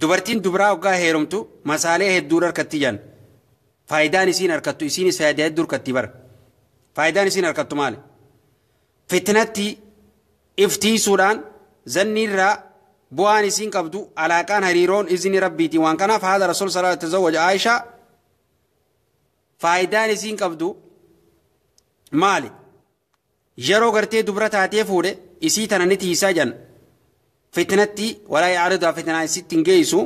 dubartiin dubaraa hoggaa heerumtu masaalee hedduu harkatti jan. Faayidaan isiin harkattu isiinis faayidaa hedduu harkatti bara. Faayidaan isiin harkattu maali? Fitnatti iftiisuudhaan zanniirraa bu'aan isiin qabdu alaaqaan hariiroon izni rabbiiti. Waan kanaaf haadha rasuul sallallahu alaihi wasallam Aishaa faayidaan isiin qabdu maali? Yeroo gartee dubra taatee fuudhe isii tana ni tiisaa jan. Fitnatti walaa yaaridaa fitnaa isitti hin geessu.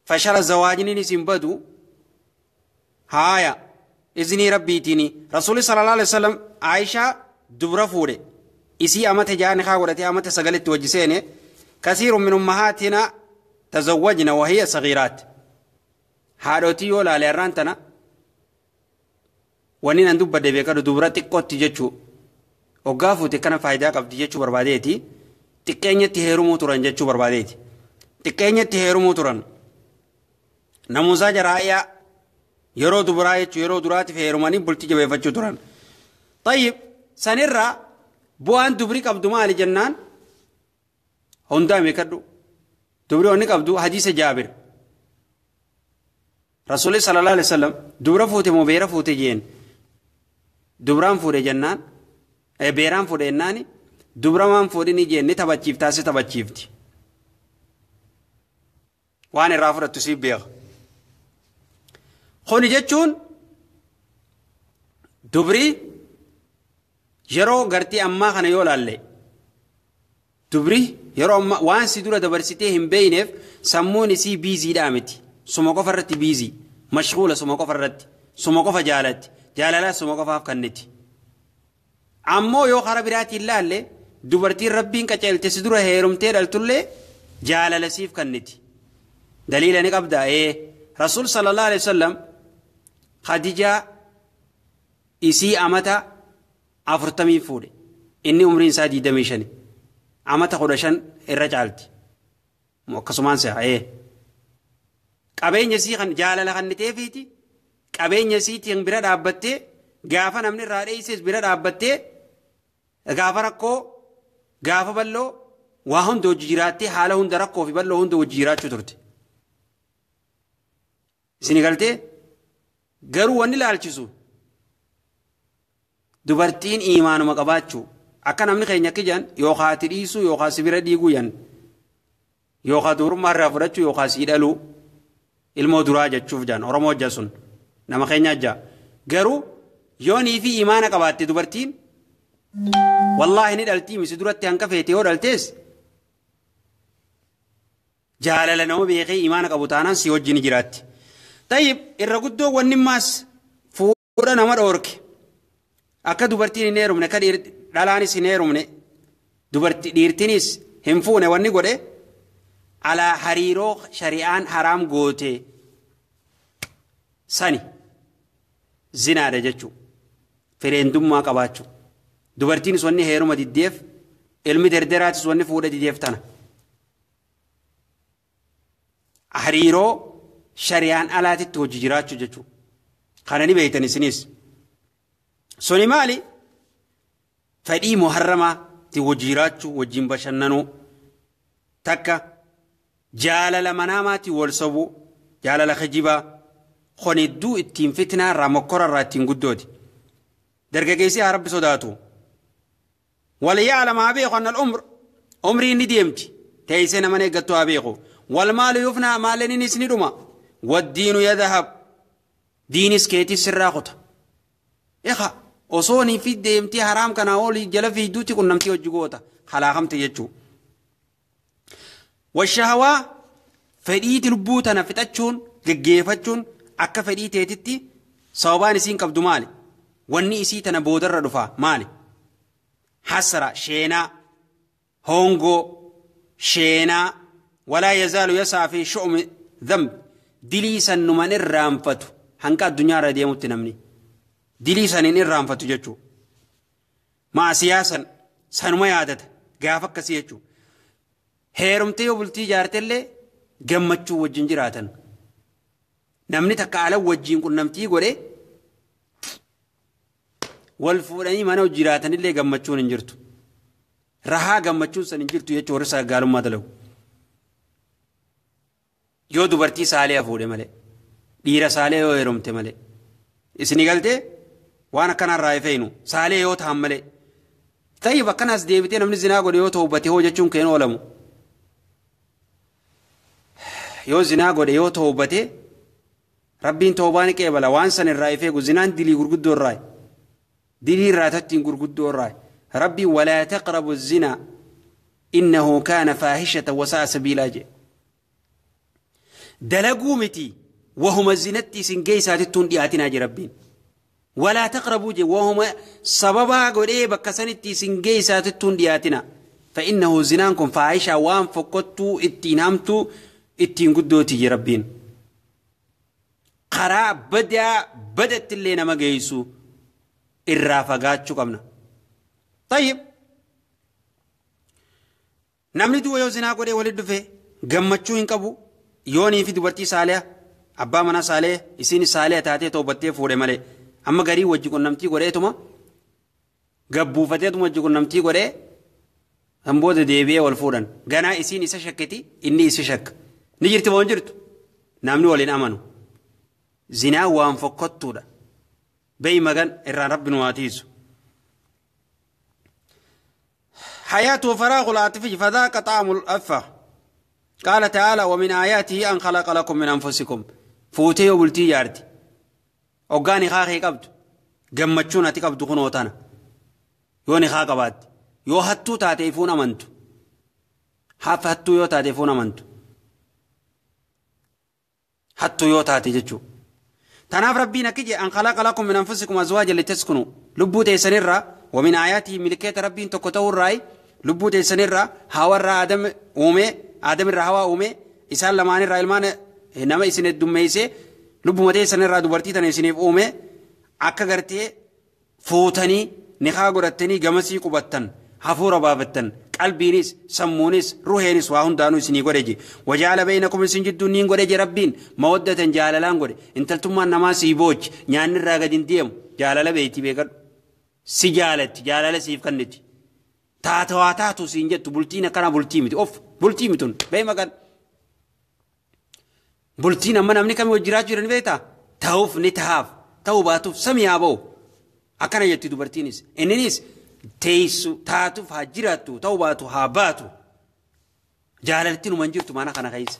Fashala zawaajniin isin badu haaya iznii rabbiitiini. Rasuulli sallallahu alaihi wasallam Aishaa dubra fuudhe isii amata jaani haa godhatee amata sagalitti wajji seene. Kasiirun min ummahaatina tazawwajna wahiya sagiiraat. Haadhotii yoo laale har'aan tana wanni nan dubbadde beekadu dubra xiqqootti jechuu hoggaa fuute kana faayidaa qabdi jechuu barbaadeeti. Xiqqeenyatti heerumuu turan jechuu barbaadeeti. Xiqqeenyatti heerumuu turan. Namuusaa jaraa'iyaa yeroo dubaraa jechuu yeroo duraatiif heerumanii bultii jabeeffachuu turan. Tayyib sanirraa bu'aan dubri qabdu maali jennaan hundaa beekadhu. Dubri wanni qabdu hadiisa Jaabir. Rasuulli sallallahu alaihi wasallam dubra fuute moo beera fuute jeen. Dubraan fuudhe jennaan beeraan fuudhe jennaani dubra maan fuudhini jeen ni taphachiiftaa si taphachiifti. Waan irraa fudhattu siif beeka. Kuni jechuun dubri yeroo gartee ammaa kana yoo laalle dubri yeroo ammaa waan si dura dabarsitee hin beeyneef sammuun isii biiziidhaa miti. Suma qofa irratti biizii mashghuula suma qofa irratti suma qofa jaalatti jaalalaa suma qofaaf kenniti. Ammoo yoo karaa biraatiin laalle dubartiin rabbiin qaceelte si dura heerumtee dhaltullee jaalala siif kenniti. Daliila ni qabda. Rasuul sallallahu alaihi wasallam Khadijaa isii amata 40 fuudhe. Inni umriin isaa 25. Amata 15 irra caalti. Akkasumaan se'a. Qabeenya isii kan jaalala kenniteefiiti. Qabeenya isiitiin bira dhaabbattee gaafa namni irraa dheesses bira dhaabbattee gaafa rakkoo gaafa bal'oo waa hunda hojii jiraattee haala hunda rakkoo fi bal'oo hunda hojii jiraachuu turte. Isin galtee garuu wanni ilaalchisu dubartiin iimaanuma qabaachuu akka namni keenya akka jedhan yookaan ati dhiisuu yookaan si bira dhiiguu yan yookaan dubrummaa irraa fudhachuu yookaan si dhaluu ilmoo duraa jechuuf jedhan Oromoo hojja sun nama keenya ajja. Garuu yoonii fi iimaana qabaatte dubartiin wallaahi ni dhaltii misi duratti hanqa feete yoo dhaltees jaalala nama beekee iimaana qabu taanaan si wajjin jiraatti. Tayyib irra guddoo wanni maas fuudha nama dhoorke akka dubartiin hin heerumne akka dhalaanis hin heerumne dubartii dhiirtinis hin fuune wanni godhe alaa hariiroo shari'aan haraam goote sani zinaadha jechuu fireendummaa qabaachuu. Dubartiinis wanni heeruma diddeef ilmi derderaatis wanni fuudha diddeef tana hariiroo shari'aan alaatitti hojii jiraachuu jechuudha. Kana ni beektan isinis. Suni maali? Fedhii muharramaatti hojii jiraachuu wajjin bashannanuu takka jaalala manaamaatti wal sobuu jaalala kijibaa kun hedduu ittiin fitnaa irraa mokkora irraa ittiin guddooti. Dargaggeessi haa rabbi sodaatu. Waliyaalama haa beeku anna al-umr umriin ni deemti teessee nama eeggattu haa beeku. Walmaalu yufnaa maalleenis ni dhuma. Waddiinu yadhab diinis keetis sirraa kuta. Eegaa osoo ni fi deemtii haraam kanaa olii jala fiiduutti qunnamtii hojii goota halaakamte jechuudha. Washahawaa fedhiiti lubbuu tana fixachuun geggeeffachuun akka fedhii teetitti sababaan isiin qabdu maali? Wanni isii tana boodarra dhufa maali? Hasara sheenaa hongoo sheenaa walaa yazaalu yasaa fi shu'umi dhanb dilii sannuman irraanfatu hanqa addunyaarra deemutti namni dilii saniin irraanfatu jechuudha. Maasiyaa san sanuma yaadata gaafa akkasii jechuudha. Heerumtee yoo bultii ijaartellee gammachuu wajjin jiraatan. Namni takka ala wajjin qunnamtii godhe Wal fuudhanii mana jiraatanillee gammachuun hin jirtu. Rahaa gammachuun san hin jirtu jechuun warri sagaagalummaa dalagu. Yoo dubartii saalee fuudhe malee dhiira saalee yoo heerumte malee isinii galtee waan akkanarraa ifeenu saalee yoo ta'an malee. Tayyib akkanaas deebitee namni zinaa godhe yoo toobate hoo jechuun keen oolamu. Yoo zinaa godhe yoo toobate rabbiin toobaa ni qeebala waan san irraa ifeegu zinaan dilii gurguddoo irraa dilii irraa tattiin gurguddoo irraa rabbiin walaa taqrabu zinaa innahu kaana faahishatan wasa'a sabiilaa jedhe. Dalaguu miti wahuma zinatti isin geessaatittuun dhiyaatinaa jira rabbiin. Walaa taqrabuu je wahuma sababaa godhee bakka sanitti isin geessaatittuun dhiyaatina. Fa'innahu zinaan kun faahishaa waan fokkottuu ittiin hamtuu ittiin guddooti je rabbiin. Karaa badaa badattillee nama geessu irraa fagaachuu qabna. Tayyib namni du'a yoo zinaa godhee walitti dhufe gammachuu hin qabu. Yoonii fi dubartii saalee abbaa manaa saalee isiin saalee taatee toobattee fuudhe malee amma garii wajji qunnamtii godheetuma gabbuufateetuma wajji qunnamtii godhee kan booda deebi'ee wal fuudhan ganaa isiin isa shakkiti inni isa shakka ni jirti moo hin jirtu namni waliin amanu zinaa waan fokkottuudha beey magan irraan rabbi nu haa tiisu. حياته فراغ العاطفي فذاق طعم الأفة. قال تعالى ومن آياته أن خلق لكم من أنفسكم فوتي وبلتي يارتي أوغاني خاخي قبض جمتشونا تقبض خنوتانا يوني خاقبات يو هتو تاتيفون أمنتو حاف هتو يو تاتيفون أمنتو هتو يو تاتي جتشو تناف ربنا كجي أن خلق لكم من أنفسكم أزواجا لتسكنوا لبو تيسنرا ومن آياته ملكية ربين تكتو الرأي لبو تيسنرا هاورا آدم أومي آدم الرهوا أومي إسان لمان الرأيلمان نما إسن الدميسي لبو متيسن الرا دبرتي تنسينيف أومي أكا غرتي فوتني نخا غرتني جمسي قبتن حفور بابتن قلبينيس سمونيس روحينيس واهن دانو إسني غريجي وجعل بينكم إسن جدو نين غريجي ربين مودة جالالان غري انتلتما نما سيبوج نيان الراغدين ديم جالالا بيتي بيكر سجالت جالالا سيف كنتي تاتوا تاتو سينجت بولتينا كان بولتي متي اوف بولتي متون بي مكان بولتينا من امني كم وجرات جرن بيتا تاوف نتهاف توباتوف سمي ابو اكنا يتي دبرتينيس اننيس تيسو تاتوف هاجراتو توباتو هاباتو جالالتين منجرتو مانا خنا خيس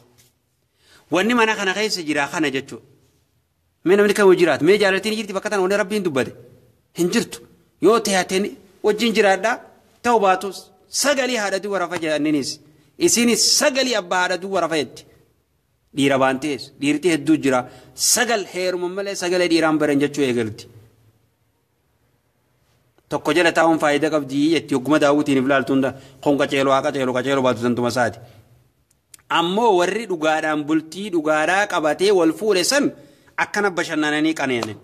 واني مانا خنا خيس جرا خنا جتشو من امني كم وجرات مي جالالتين جرتي بكتان وني ربي دبده هنجرتو يو تياتين وجين جرادا توباتوس سغالي هذا دو ورفا جانينيس isinis sagalii abbaa haadha duwwa rafeetti dhiira baantees dhiirti hedduu jira sagal heeruma malee sagalee dhiiraan baran jechuu eegalti. Tokko jala taa'uun faayidaa qabdi jetti hogguma daawwitiin if ilaaltu hunda kun qaceeloo haa qaceeloo qaceeloo baatu tantuma isaati. Ammoo warri dhugaadhaan bultii dhugaadhaa qabatee wal fuudhe san akkana bashannananii qaneenan.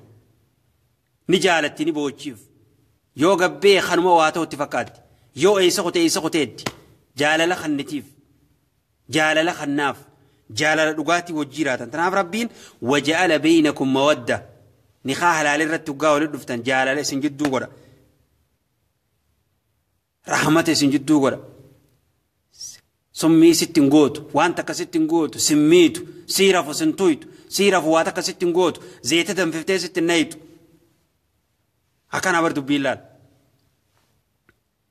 Ni jaalatti ni boochiif yoo gabbee kanuma waa ta'utti fakkaatti yoo eessa kutee eessa kuteetti. Jaalala khannitiif jaalala khannaaf jaalala dhugaatii wajjiraatan tanaaf rabbiin waja'ala baynakum mawadda nikaa halaal irratti dhugaa walitti dhuftan jaalala isin jidduu godha rahmata isin jidduu godha summii sitti hin gootu waan takka sitti hin gootu simmiitu siirafu sin tuytu siirafu waa takka sitti hin gootu zeeta danfiftee sitti hin nayitu akkana bar dubbiin laal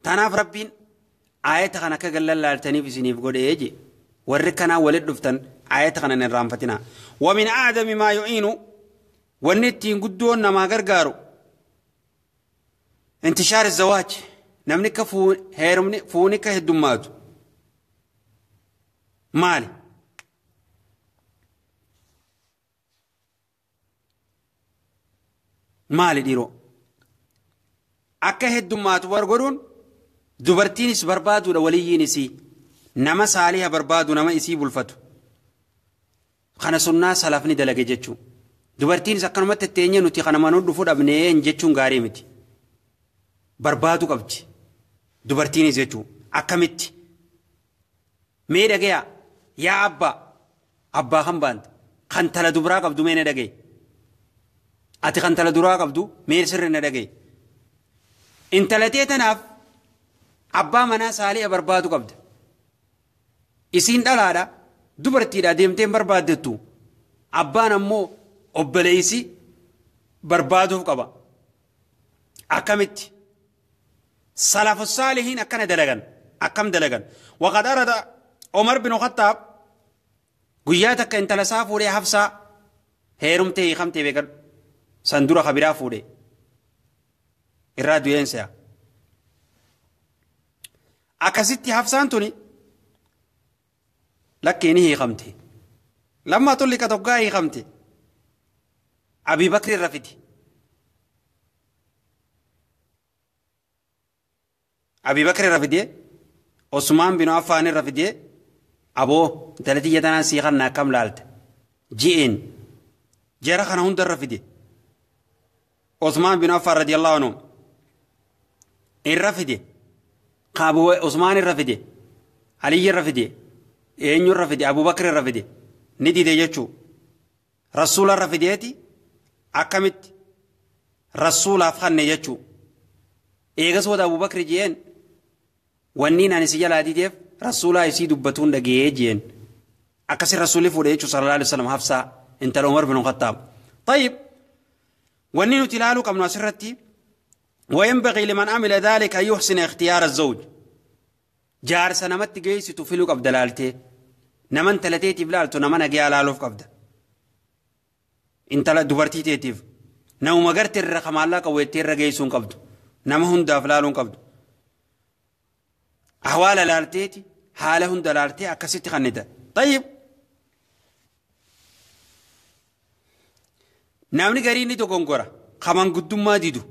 tanaaf rabbiin آية خنا كجلال لالتني في سنيف قد يجي وركنا ولد دفتن آية خنا نرام فتنا ومن أعظم ما يعين والنتين قدون ما قرقارو انتشار الزواج نمنك هيرمني فونك هدمات مالي مالي ديرو أكا هدمات ورقرون dubartiinis barbaaduudha waliyyiin isii nama saaliha barbaadu nama isii bulfatu kana sunnaa salafni dalage jechuu dubartiinis akkanumatti teenye nuti kana manuu dhufuu dhabnee jechuun gaarii miti barbaadu qabdi dubartiinis jechuu akkamitti mee dhagayaa yaa abbaa abbaa kan baante kan tala dubaraa qabdu mee na dhagaye ati kan tala duraa qabdu mee sirri na dhagaye Intalatee tanaaf abbaa manaa saali'a barbaadu qabda. Isiin dhalaadha dubartiidha deemtee hin barbaaddettu. Abbaan ammoo obboleessi barbaaduuf qaba. Akkamitti? Salafu saalihiin akkana dalagan. Akkam dalagan? Waqad arada Omar bin Khattaab guyyaa takka intala isaa fuudhee Hafsaa heerumtee hiikamtee beekadhu. San dura kabiraa fuudhee irraa du'eensa. Akkasitti Hafsaan tuni lakkee ni hiikamte. Lammaa tolli ka tokkaa hiikamte. Abii Bakri irra fidi. Abii Bakri irra fidee Osmaan bin Affaan irra fidee aboo intala tiyya tanaan sii kanna akkam laalte ji'een jara kana hunda irra fide. Osmaan bin Affaan radiyallahu anhu irra fide. Abu Osmaan irra fide. Aliyyi irra fide. Eenyu irra fide? Abu Bakr irra fide. Ni dide jechuu. Rasuula irra fideeti akkamitti rasuulaaf kanne jechuu. Eegas wada Abu Bakr jeen wanniin ani si jalaa dideef rasuulaa isii dubbatuun dhagee jeen. Akkasi rasuulli fuudhe jechuu sallallahu alaihi wasallam Hafsaa intala Umar bin Khattaab. Tayyib wanni nuti ilaaluu qabnu asirratti وينبغي لمن عمل ذلك أن يحسن اختيار الزوج. جارس نمت جيس تفلو قبل دلالته نمن تلتيتي بلالتو نمن أجي لالوف قبل انت لا دبرتي تيتيف نو مجرت الرقم على قويتي الرجيسون قبل نمهن دافلالون قبل أحوال لالتيتي حالهن دلالتي أكست خنده. طيب نامني غريني تو كونغورا خمان قدوم ما ديدو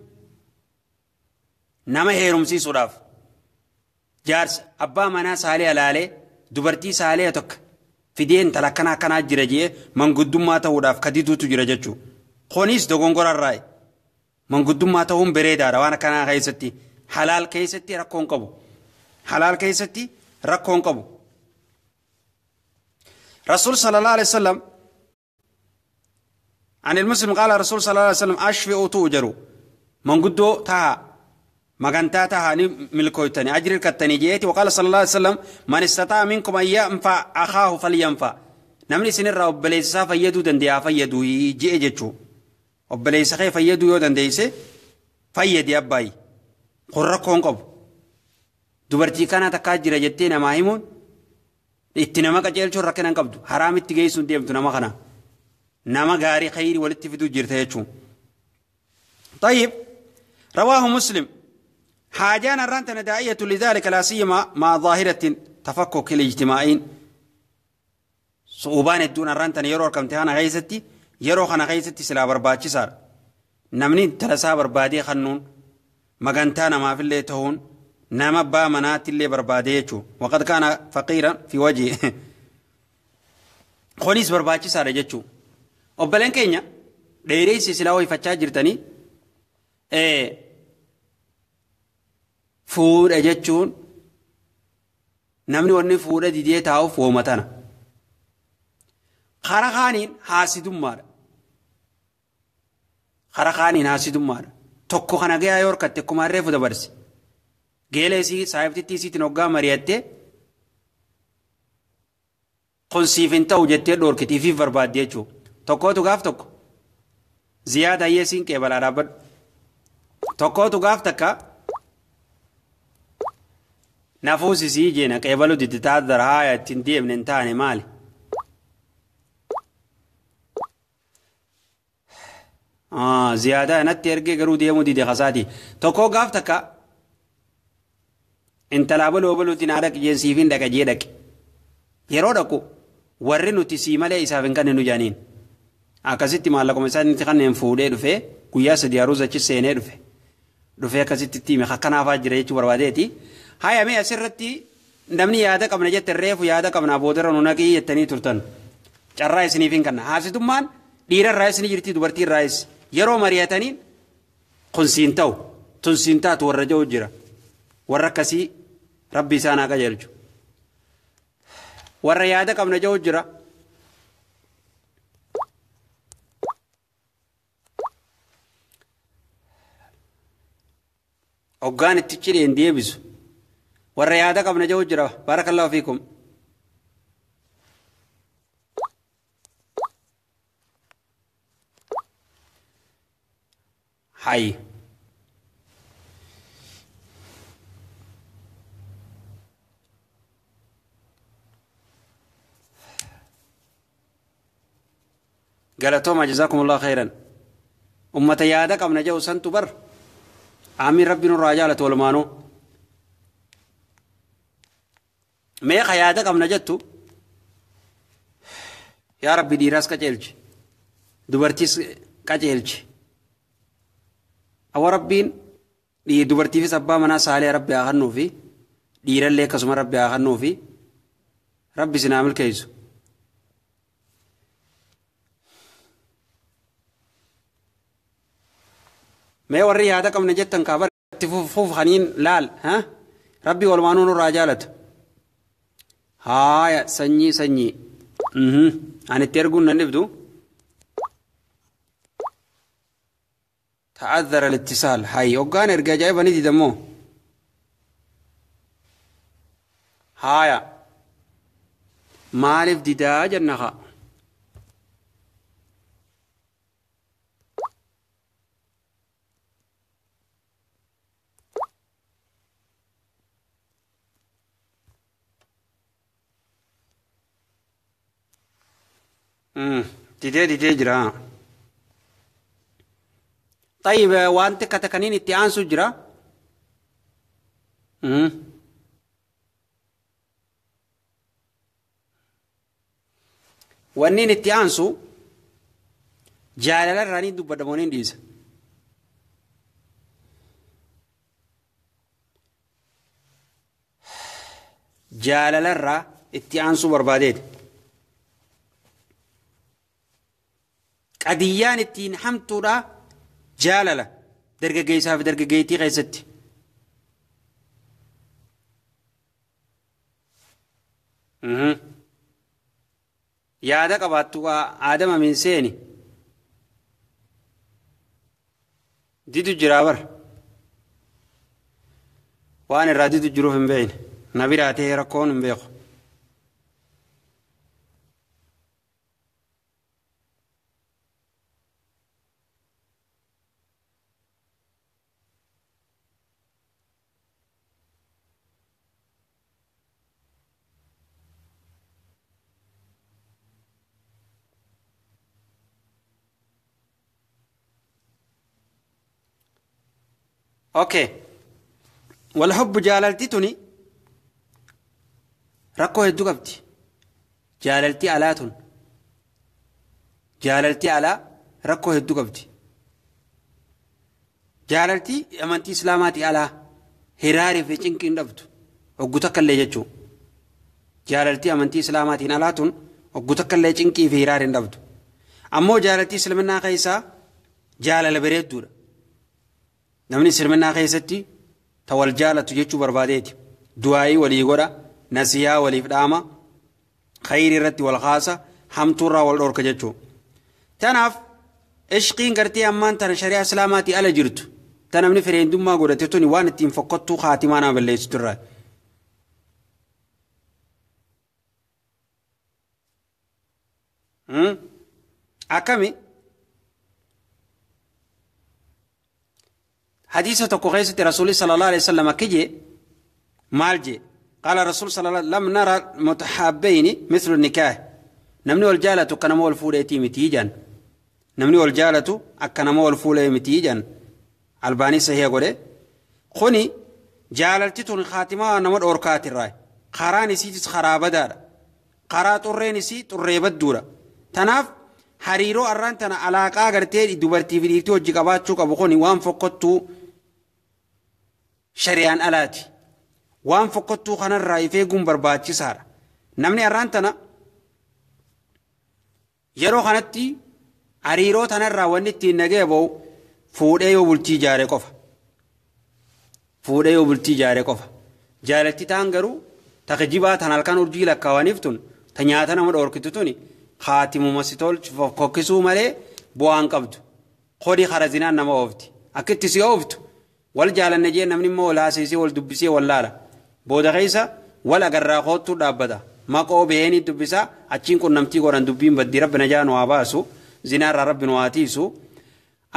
nama heerumsiisuudhaaf jaarsa abbaa manaa saalee alaalee dubartii saalee tokko fidee intala akkanaa akkanaa jira jee manguddummaa ta'uudhaaf kadiduutu jira jechuudha. Kunis dogongorarraayi. Manguddummaa ta'uun bareedaadha waan akkanaa keessatti halaal keessatti rakkoon qabu. Halaal keessatti rakkoon qabu. Rasuul sallallahu alaihi wasallam عن المسلم قال الرسول صلى الله عليه وسلم أشفئوا تؤجروا manguddoo ta'a مغانتا تهاني ملكويتني أجر الكتني جيتي. وقال صلى الله عليه وسلم من استطاع منكم أن ينفع أخاه فلينفع. نمني سنرى أبليسا فيدو دنديا فيدو جي جيتشو أبليسا خي فيدو يو دنديسي فيدي أباي قرقون قب دبرتي كان تكاجر جتين ما هيمون اتنما كجيلشو ركنان قبدو حرام اتجيسون ديمتو نما خنا نما غاري خيري ولتفدو جيرتيتشو. طيب رواه مسلم. حاجان الرانتنا داعية لذلك لا سيما مع ظاهرة تفكك الاجتماعين. صعوبان الدون الرانتنا يرو كمتهانا غيستي يرو خنا غيستي سلا برباتشي صار نمني تلسا بربادي خنون مغانتانا ما في اللي تهون نما با منات اللي برباديچو وقد كان فقيرا في وجهه خونيس برباتشي صار جچو وبلن كينيا ديريسي سلا وي فچا جرتني fuudha jechuun namni wanni fuudha didee taa'uuf wooma tana. Kara kaaniin haasidummaadha. Kara kaaniin haasidummaadha. Tokko kana gahaa yoo horkatte akkuma reefu dabarse. Geela isii saayibtittii isiitiin hoggaa mari'attee kun siif hin ta'u jettee dhoorkitiifiif barbaadde jechuudha. Tokkootu gaaf tokko ziyaada hayyee siin qeebalaa dhaabbadhu. Tokkootu gaaf takka nafuusisii jeena qeebalu didditaa darhaa ittiin deemne hin taane maali? Ziyaadaa natti ergee garuu deemuu dide kasaati. Tokkoo gaaf takka intalaa baloo baluutiin haadha qijeensiif hin dhaqa jee dhaqe. Yeroo dhaqu warri nuti sii malee isaaf hin kanneen nu jaaniin. Akkasitti maallaquma isaanitti kanneen fuudhee dhufee guyyaa sadii haruus achi seenee dhufe. Dhufee akkasitti itti hime akkanaafaa jira jechuu barbaadeeti. Haya mee asirratti namni yaada qabna jette reefu yaada qabna boodarra nu naqii jettanii turtan. Carraa isiniif hin kenna. Haasitummaan dhiira irraa ni jirti dubartii irraayis yeroo mari'ataniin kun siin ta'u tun siin taatu warra jiru jira. Warra akkasii rabbi isaan haa qajeelchu. Warra yaada qabna jiru jira. Hoggaan itti cidheen deebisu. Warra yaada qabna jiru jira. Barakallahu fiikum. Hay. Galatooma jazakumullahu khairan. Ummata yaada qabna jiru santu bar. Amiin rabbi nurraa jaalatu walumaanuu. Meeqa yaada qabna jettu yaa rabbi dhiiraas qaceelchi dubartiis qaceelchi. Awwa rabbiin dubartiifis abbaa manaa saalee rabbi haa kennuufi dhiirallee akkasuma rabbi haa kennuufi rabbi sinaa milkeessu. Mee warri yaada qabna jettan kaabar itti fuuf kaniin laal rabbi walumaanuu nurraa jaalatu. Haaya sanyii sanyii ani itti erguun nan dhibdu. تعذر الاتصال هاي وقان ارجع جايبه ندي دمو هايا مالف ديدا جنخا ديدي ديدي جرا. طيب وانت كتكنين اتعان سجرا. وانين اتعان سو جالال راني دبدمونين ديز. جالال را اتعان سو برباديت. قديان اتين حمتورا jaalala dargaggeessaa fi dargaggeettii keessatti. Yaada qabaattu aadama min seeni. Didu jiraa bar. Waan irraa didu jiruuf hin beekne. Na biraa ta'ee rakkoon hin beeku. Okay. والحب جالالتي توني ركو هدو قبتي جالالتي علاتون جالالتي على ركو هدو قبتي جالالتي امانتي اسلاماتي على هراري في چنكين دبتو وغوتك اللي جچو جالالتي امانتي اسلاماتي علاتون وغوتك اللي چنكي في هراري دبتو امو جالالتي اسلمنا قيسا جالال بريدو namni sirminaa keessatti tawal jaalatu jechuu barbaadeeti. Du'aayii walii godha, nasiyaa waliif dhaama, khayrii irratti wal kaasa, hamtuurraa wal dhorka jechuu. Tanaaf ishqiin gartee ammaan tana shari'aa islaamaatii ala jirtu. Ta namni fireendummaa godhate tuni waan ittiin fokkottuu kaatimaa nama balleessitu irraa. Akkami? حديث تقويسة رسول صلى الله عليه وسلم كجي مالجي قال رسول صلى الله عليه وسلم لم نرى متحابين مثل النكاح نمني والجالة كنمو الفولة متيجان نمني والجالة أكنمو الفولة متيجان الباني صحيح قوله خوني جالتي تون خاتمة نمر أوركات الراي قراني سيتس خرابة دار قرات الرين سيت الريبة دورة تناف hariiroo arraan tana alaaqaa gartee dubartii fi dhiirtii hojii qabaachuu qabu kuni waan fokkottuu shari'aan alaati. Waan fokkottuu kanarraa if eeguun barbaachisaadha. Namni arraan tana yeroo kanatti hariiroo tanarraa wanni ittiin nagee ba'u fuudhee yoo bultii ijaare qofa. Fuudhee yoo bultii ijaare qofa. Jaalatti ta'an garuu takjibaa tan halkan urjii lakkaawaniif tun ta nyaata nama dhoorkitu tuni khaatimuma si tolchu fokkisuu malee bu'aan qabdu. Qodii kara zinaan nama oofti. Akkitti si ooftu Wal jaalanne jee namni immoo wal haasisee wal dubbisee wal laala. Booda keessa wal agarraa koottuu dhaabbata. Maqoo beeni dubbisaa achiin qunnamtii godhan dubbiin baddii rabbi najaa nu haa baasu zinaarraa rabbi nu haa tiisu.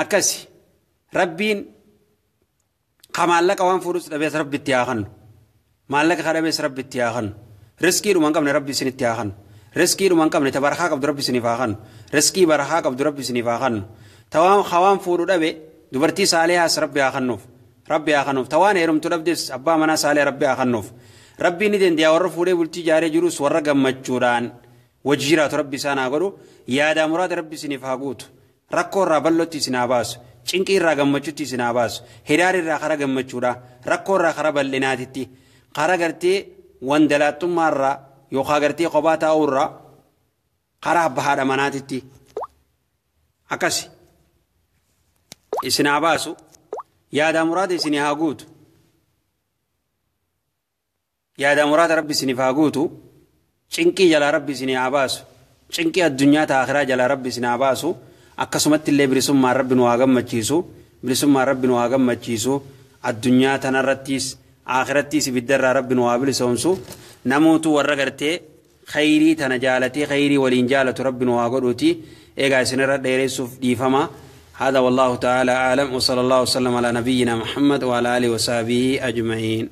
Akkasi rabbiin ka maallaqa waan fuudhus dhabees rabbi itti haa kennu. Maallaqa ka dhabees rabbi itti haa kennu. Riskii dhuma hin qabne rabbi isinitti haa kennu. Riskii dhuma hin qabne ta barakaa qabdu rabbi isiniif haa kennu. Riskii barakaa qabdu rabbi isiniif haa kennu. Tawaan hawaan fuudhu dhabe dubartii saalihaas rabbi haa kennuuf. Rabbi haa kennuuf. Tawaan heerumtu dhabdes abbaa manaa saalihaa rabbi haa kennuuf. Rabbiin ni danda'a warra fuudhee bultii ijaaree jirus warra gammachuudhaan wajji jiraatu rabbi isaan haa godhu. Yaadaa muraada rabbi isiniif haa guutu. Rakkoo irraa bal'ootti isin haa baasu. Cinqii irraa gammachuutti isin haa baasu. Hidaar irraa karaa gammachuudha. Rakkoo irraa karaa bal'inaatitti. Karaa gartee wandalaaxummaa irraa yookaan gartee kophaa taa'uu irraa karaa abbaa haadha manaatitti. Akkasi isin haa baasu. Yaadaa muraada isin haa guutu. Yaadaa muraada rabbi isiniif haa guutu. Cinqii jalaa rabbi isin haa baasu. Cinqii addunyaa ta akhiraa jalaa rabbi isin haa baasu. Akkasumatti illee bilisummaan rabbi nu haa gammachiisu. Bilisummaan rabbi nu haa gammachiisu. Addunyaa tanarrattis akhirattis ibiddarraa rabbi nu haa bilisoomsu. Namoota warra gartee khayrii tana jaalatee khayrii waliin jaalatu rabbi nu haa godhuuti. Egaa isinirra dheeressuuf dhiifama. هذا والله تعالى أعلم وصلى الله وسلم على نبينا محمد وعلى آله وصحبه أجمعين.